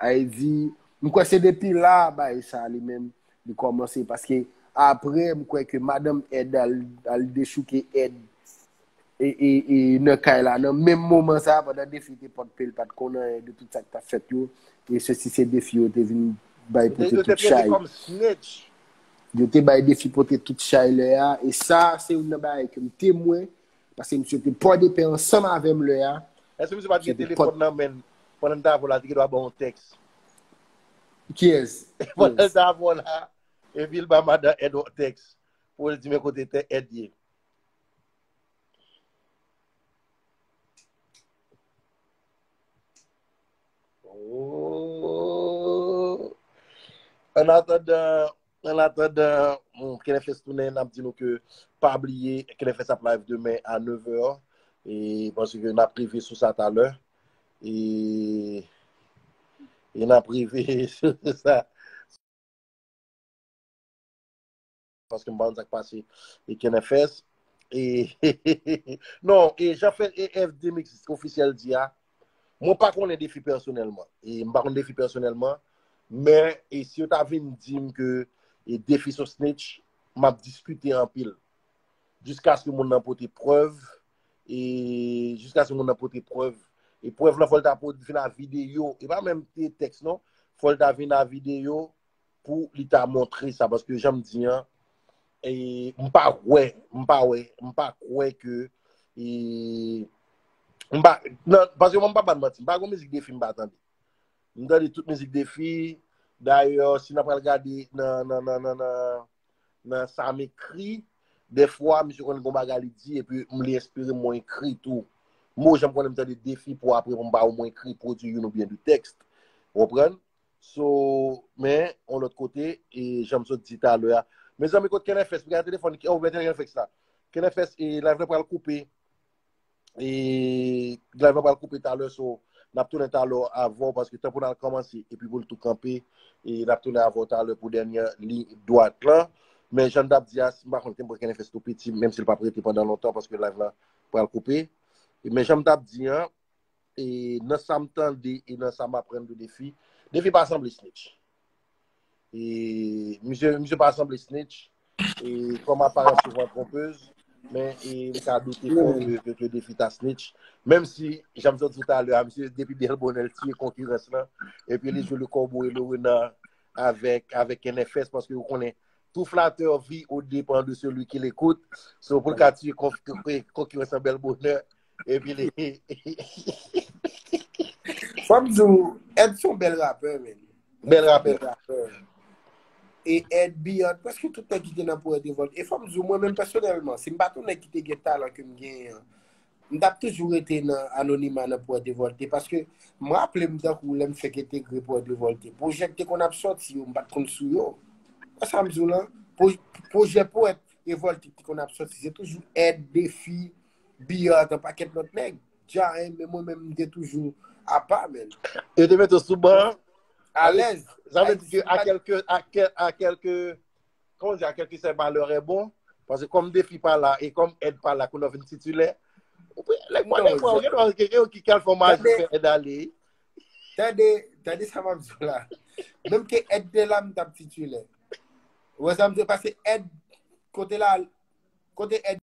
a vle di, m kwè se depi la, bagay sa li menm, li kòmanse, paske apre, m kwè ke madanm Èd al, al dechouke Èd e, e, e nan kay la, nan menm moman sa, pandan Defi te pòt pe l, pa t konn anyen de tout sa k t ap fèt yo, e sesi se Defi yo te vin bay pote tout chay. Yo te bay Defi pote tout chay lè a, e sa, se youn nan bagay ke m temwen, paske misye te Pòdepè ansanm avè m lè a. Èske misye pa t gen telefòn nan men l? Pandan l t avè w la, li te gen dwa ba w yon tèks. Kiyès? Pandan l t avè w la, epi l ba madan Èd yon tèks pou l di men kote tè Èd ye. Oh. An atandan, an atandan, hmm, Kenèfès tounen, n ap di nou ke pa bliye, Kenèfès ap live demen a nèf è, e paske n ap rive sou sa talè. E, e n ap rive sou sa. Paske m pa konn sa k pase e Kenèfès. E, non, e jan fè e F D Mix ofisyèl di a, mwen pa konnen Defi pèsonèlman. E m pa konn Defi pèsonèlman, men e si yo ta vin di m ke e Defi se yon snitch, m ap diskite anpil. Jiskaske moun nan pote prèv, e jiskaske moun nan pote prèv, e prèv lan fò l ta pot-, vin a videyo, e pa menm te tèks non, fò l ta vin a videyo, pou li ta montre sa, paske jan m di an, e, m pa wè, m pa wè, m pa kwè ke, e, m pa, nan, paske mwen m pa ban manti, m pa gon mizik Defi m pa tande. M tande tout mizik Defi, dayè, si n ap pral gade nan, nan, nan, nan, nan, nan sa m ekri, dèfwa, misye konn gon bagay li di, epi m li enspire m, mwen ekri tou. M pa janm konnen m tande Defi pou apre pou m ba w mwen ekri, pwodui youn oubyen de tèks. Ou konprann? So, men, yon lòt kote, e jan m sot di talè a. Mezanmi, kot Kenèfès? Piga telefòn, ki, oh, men Kenèfès la. Kenèfès, e live la pral koupe. E live la pral koupe talè, so, n ap tounen talè avè w, paske tan pou n al kòmanse, epi pou l tou kanpe, e n ap tounen avè w talè pou dènyè liy dwat lan. Men jan n t ap di a, si m pa konn, te m pran Kenèfès tou piti, menm si l p ap rete pandan lontan, paske live la pral koupe. E men jan m t ap di an, e nan sa m tande e nan sa m aprann de Defi, Defi pa sanble snitch. E misye, misye pa sanble snitch. E kòm aparans souvan tronpez, men e m ka doute fò ke, ke, ke Defi ta snitch. Menm si, jan m sot di talè a, misye depi bèl bonè l tiye konkirans lan. Epi li jwe le corbeau et le renard avèk, avèk Kenèfès, paske ou konnen, tout flatteur vit aux dépens de celui qui l'écoute. So, pou l ka tiye konf-, konkirans an bèl bonè. Epi li... Fò m di w, Ed se yon bèl rapè, men. Bèl rapè. Bèl rapè. E Ed, Beyond, prèske tout nèg ki te nan Pwè Devòlte. E fò m di w, mwen menm pèsonèlman, si m pa t yon nèg ki te gen talan ke m genyen an, m t ap toujou rete nan anonima nan Pwè Devòlte, paske m raple m tankou lè m fèk entegre Pwè Devòlte. Pwojè k te konn ap sòti yo, m pa t konn sou yo. Wè sa m di w lan? Pwo-, pwojè Pwè Devòlte ki te konn ap sòti, se toujou Ed, Defi, Biyat, yon pakèt lòt nèg. Dja, men mwen menm, m te toujou apa, men. Yo te mete w sou ban an? Alèz. Sa vle di ke a kèlke, a kè-, a kèlke kòman di, à quelqu'un c'est malheur est bon, paske kòm Defi pa la e kòm Ed pa la, kounye a w vin titilè. Ou pe, like, mwen, like, mwen, gen, gen, gen yon ki kal fè Majik fè Ed ale. Tande, tande sa m ap di w la. Menm ke Ed te la, m t ap titilè. Ou wè sa m di w, paske Ed, kote la, kote Ed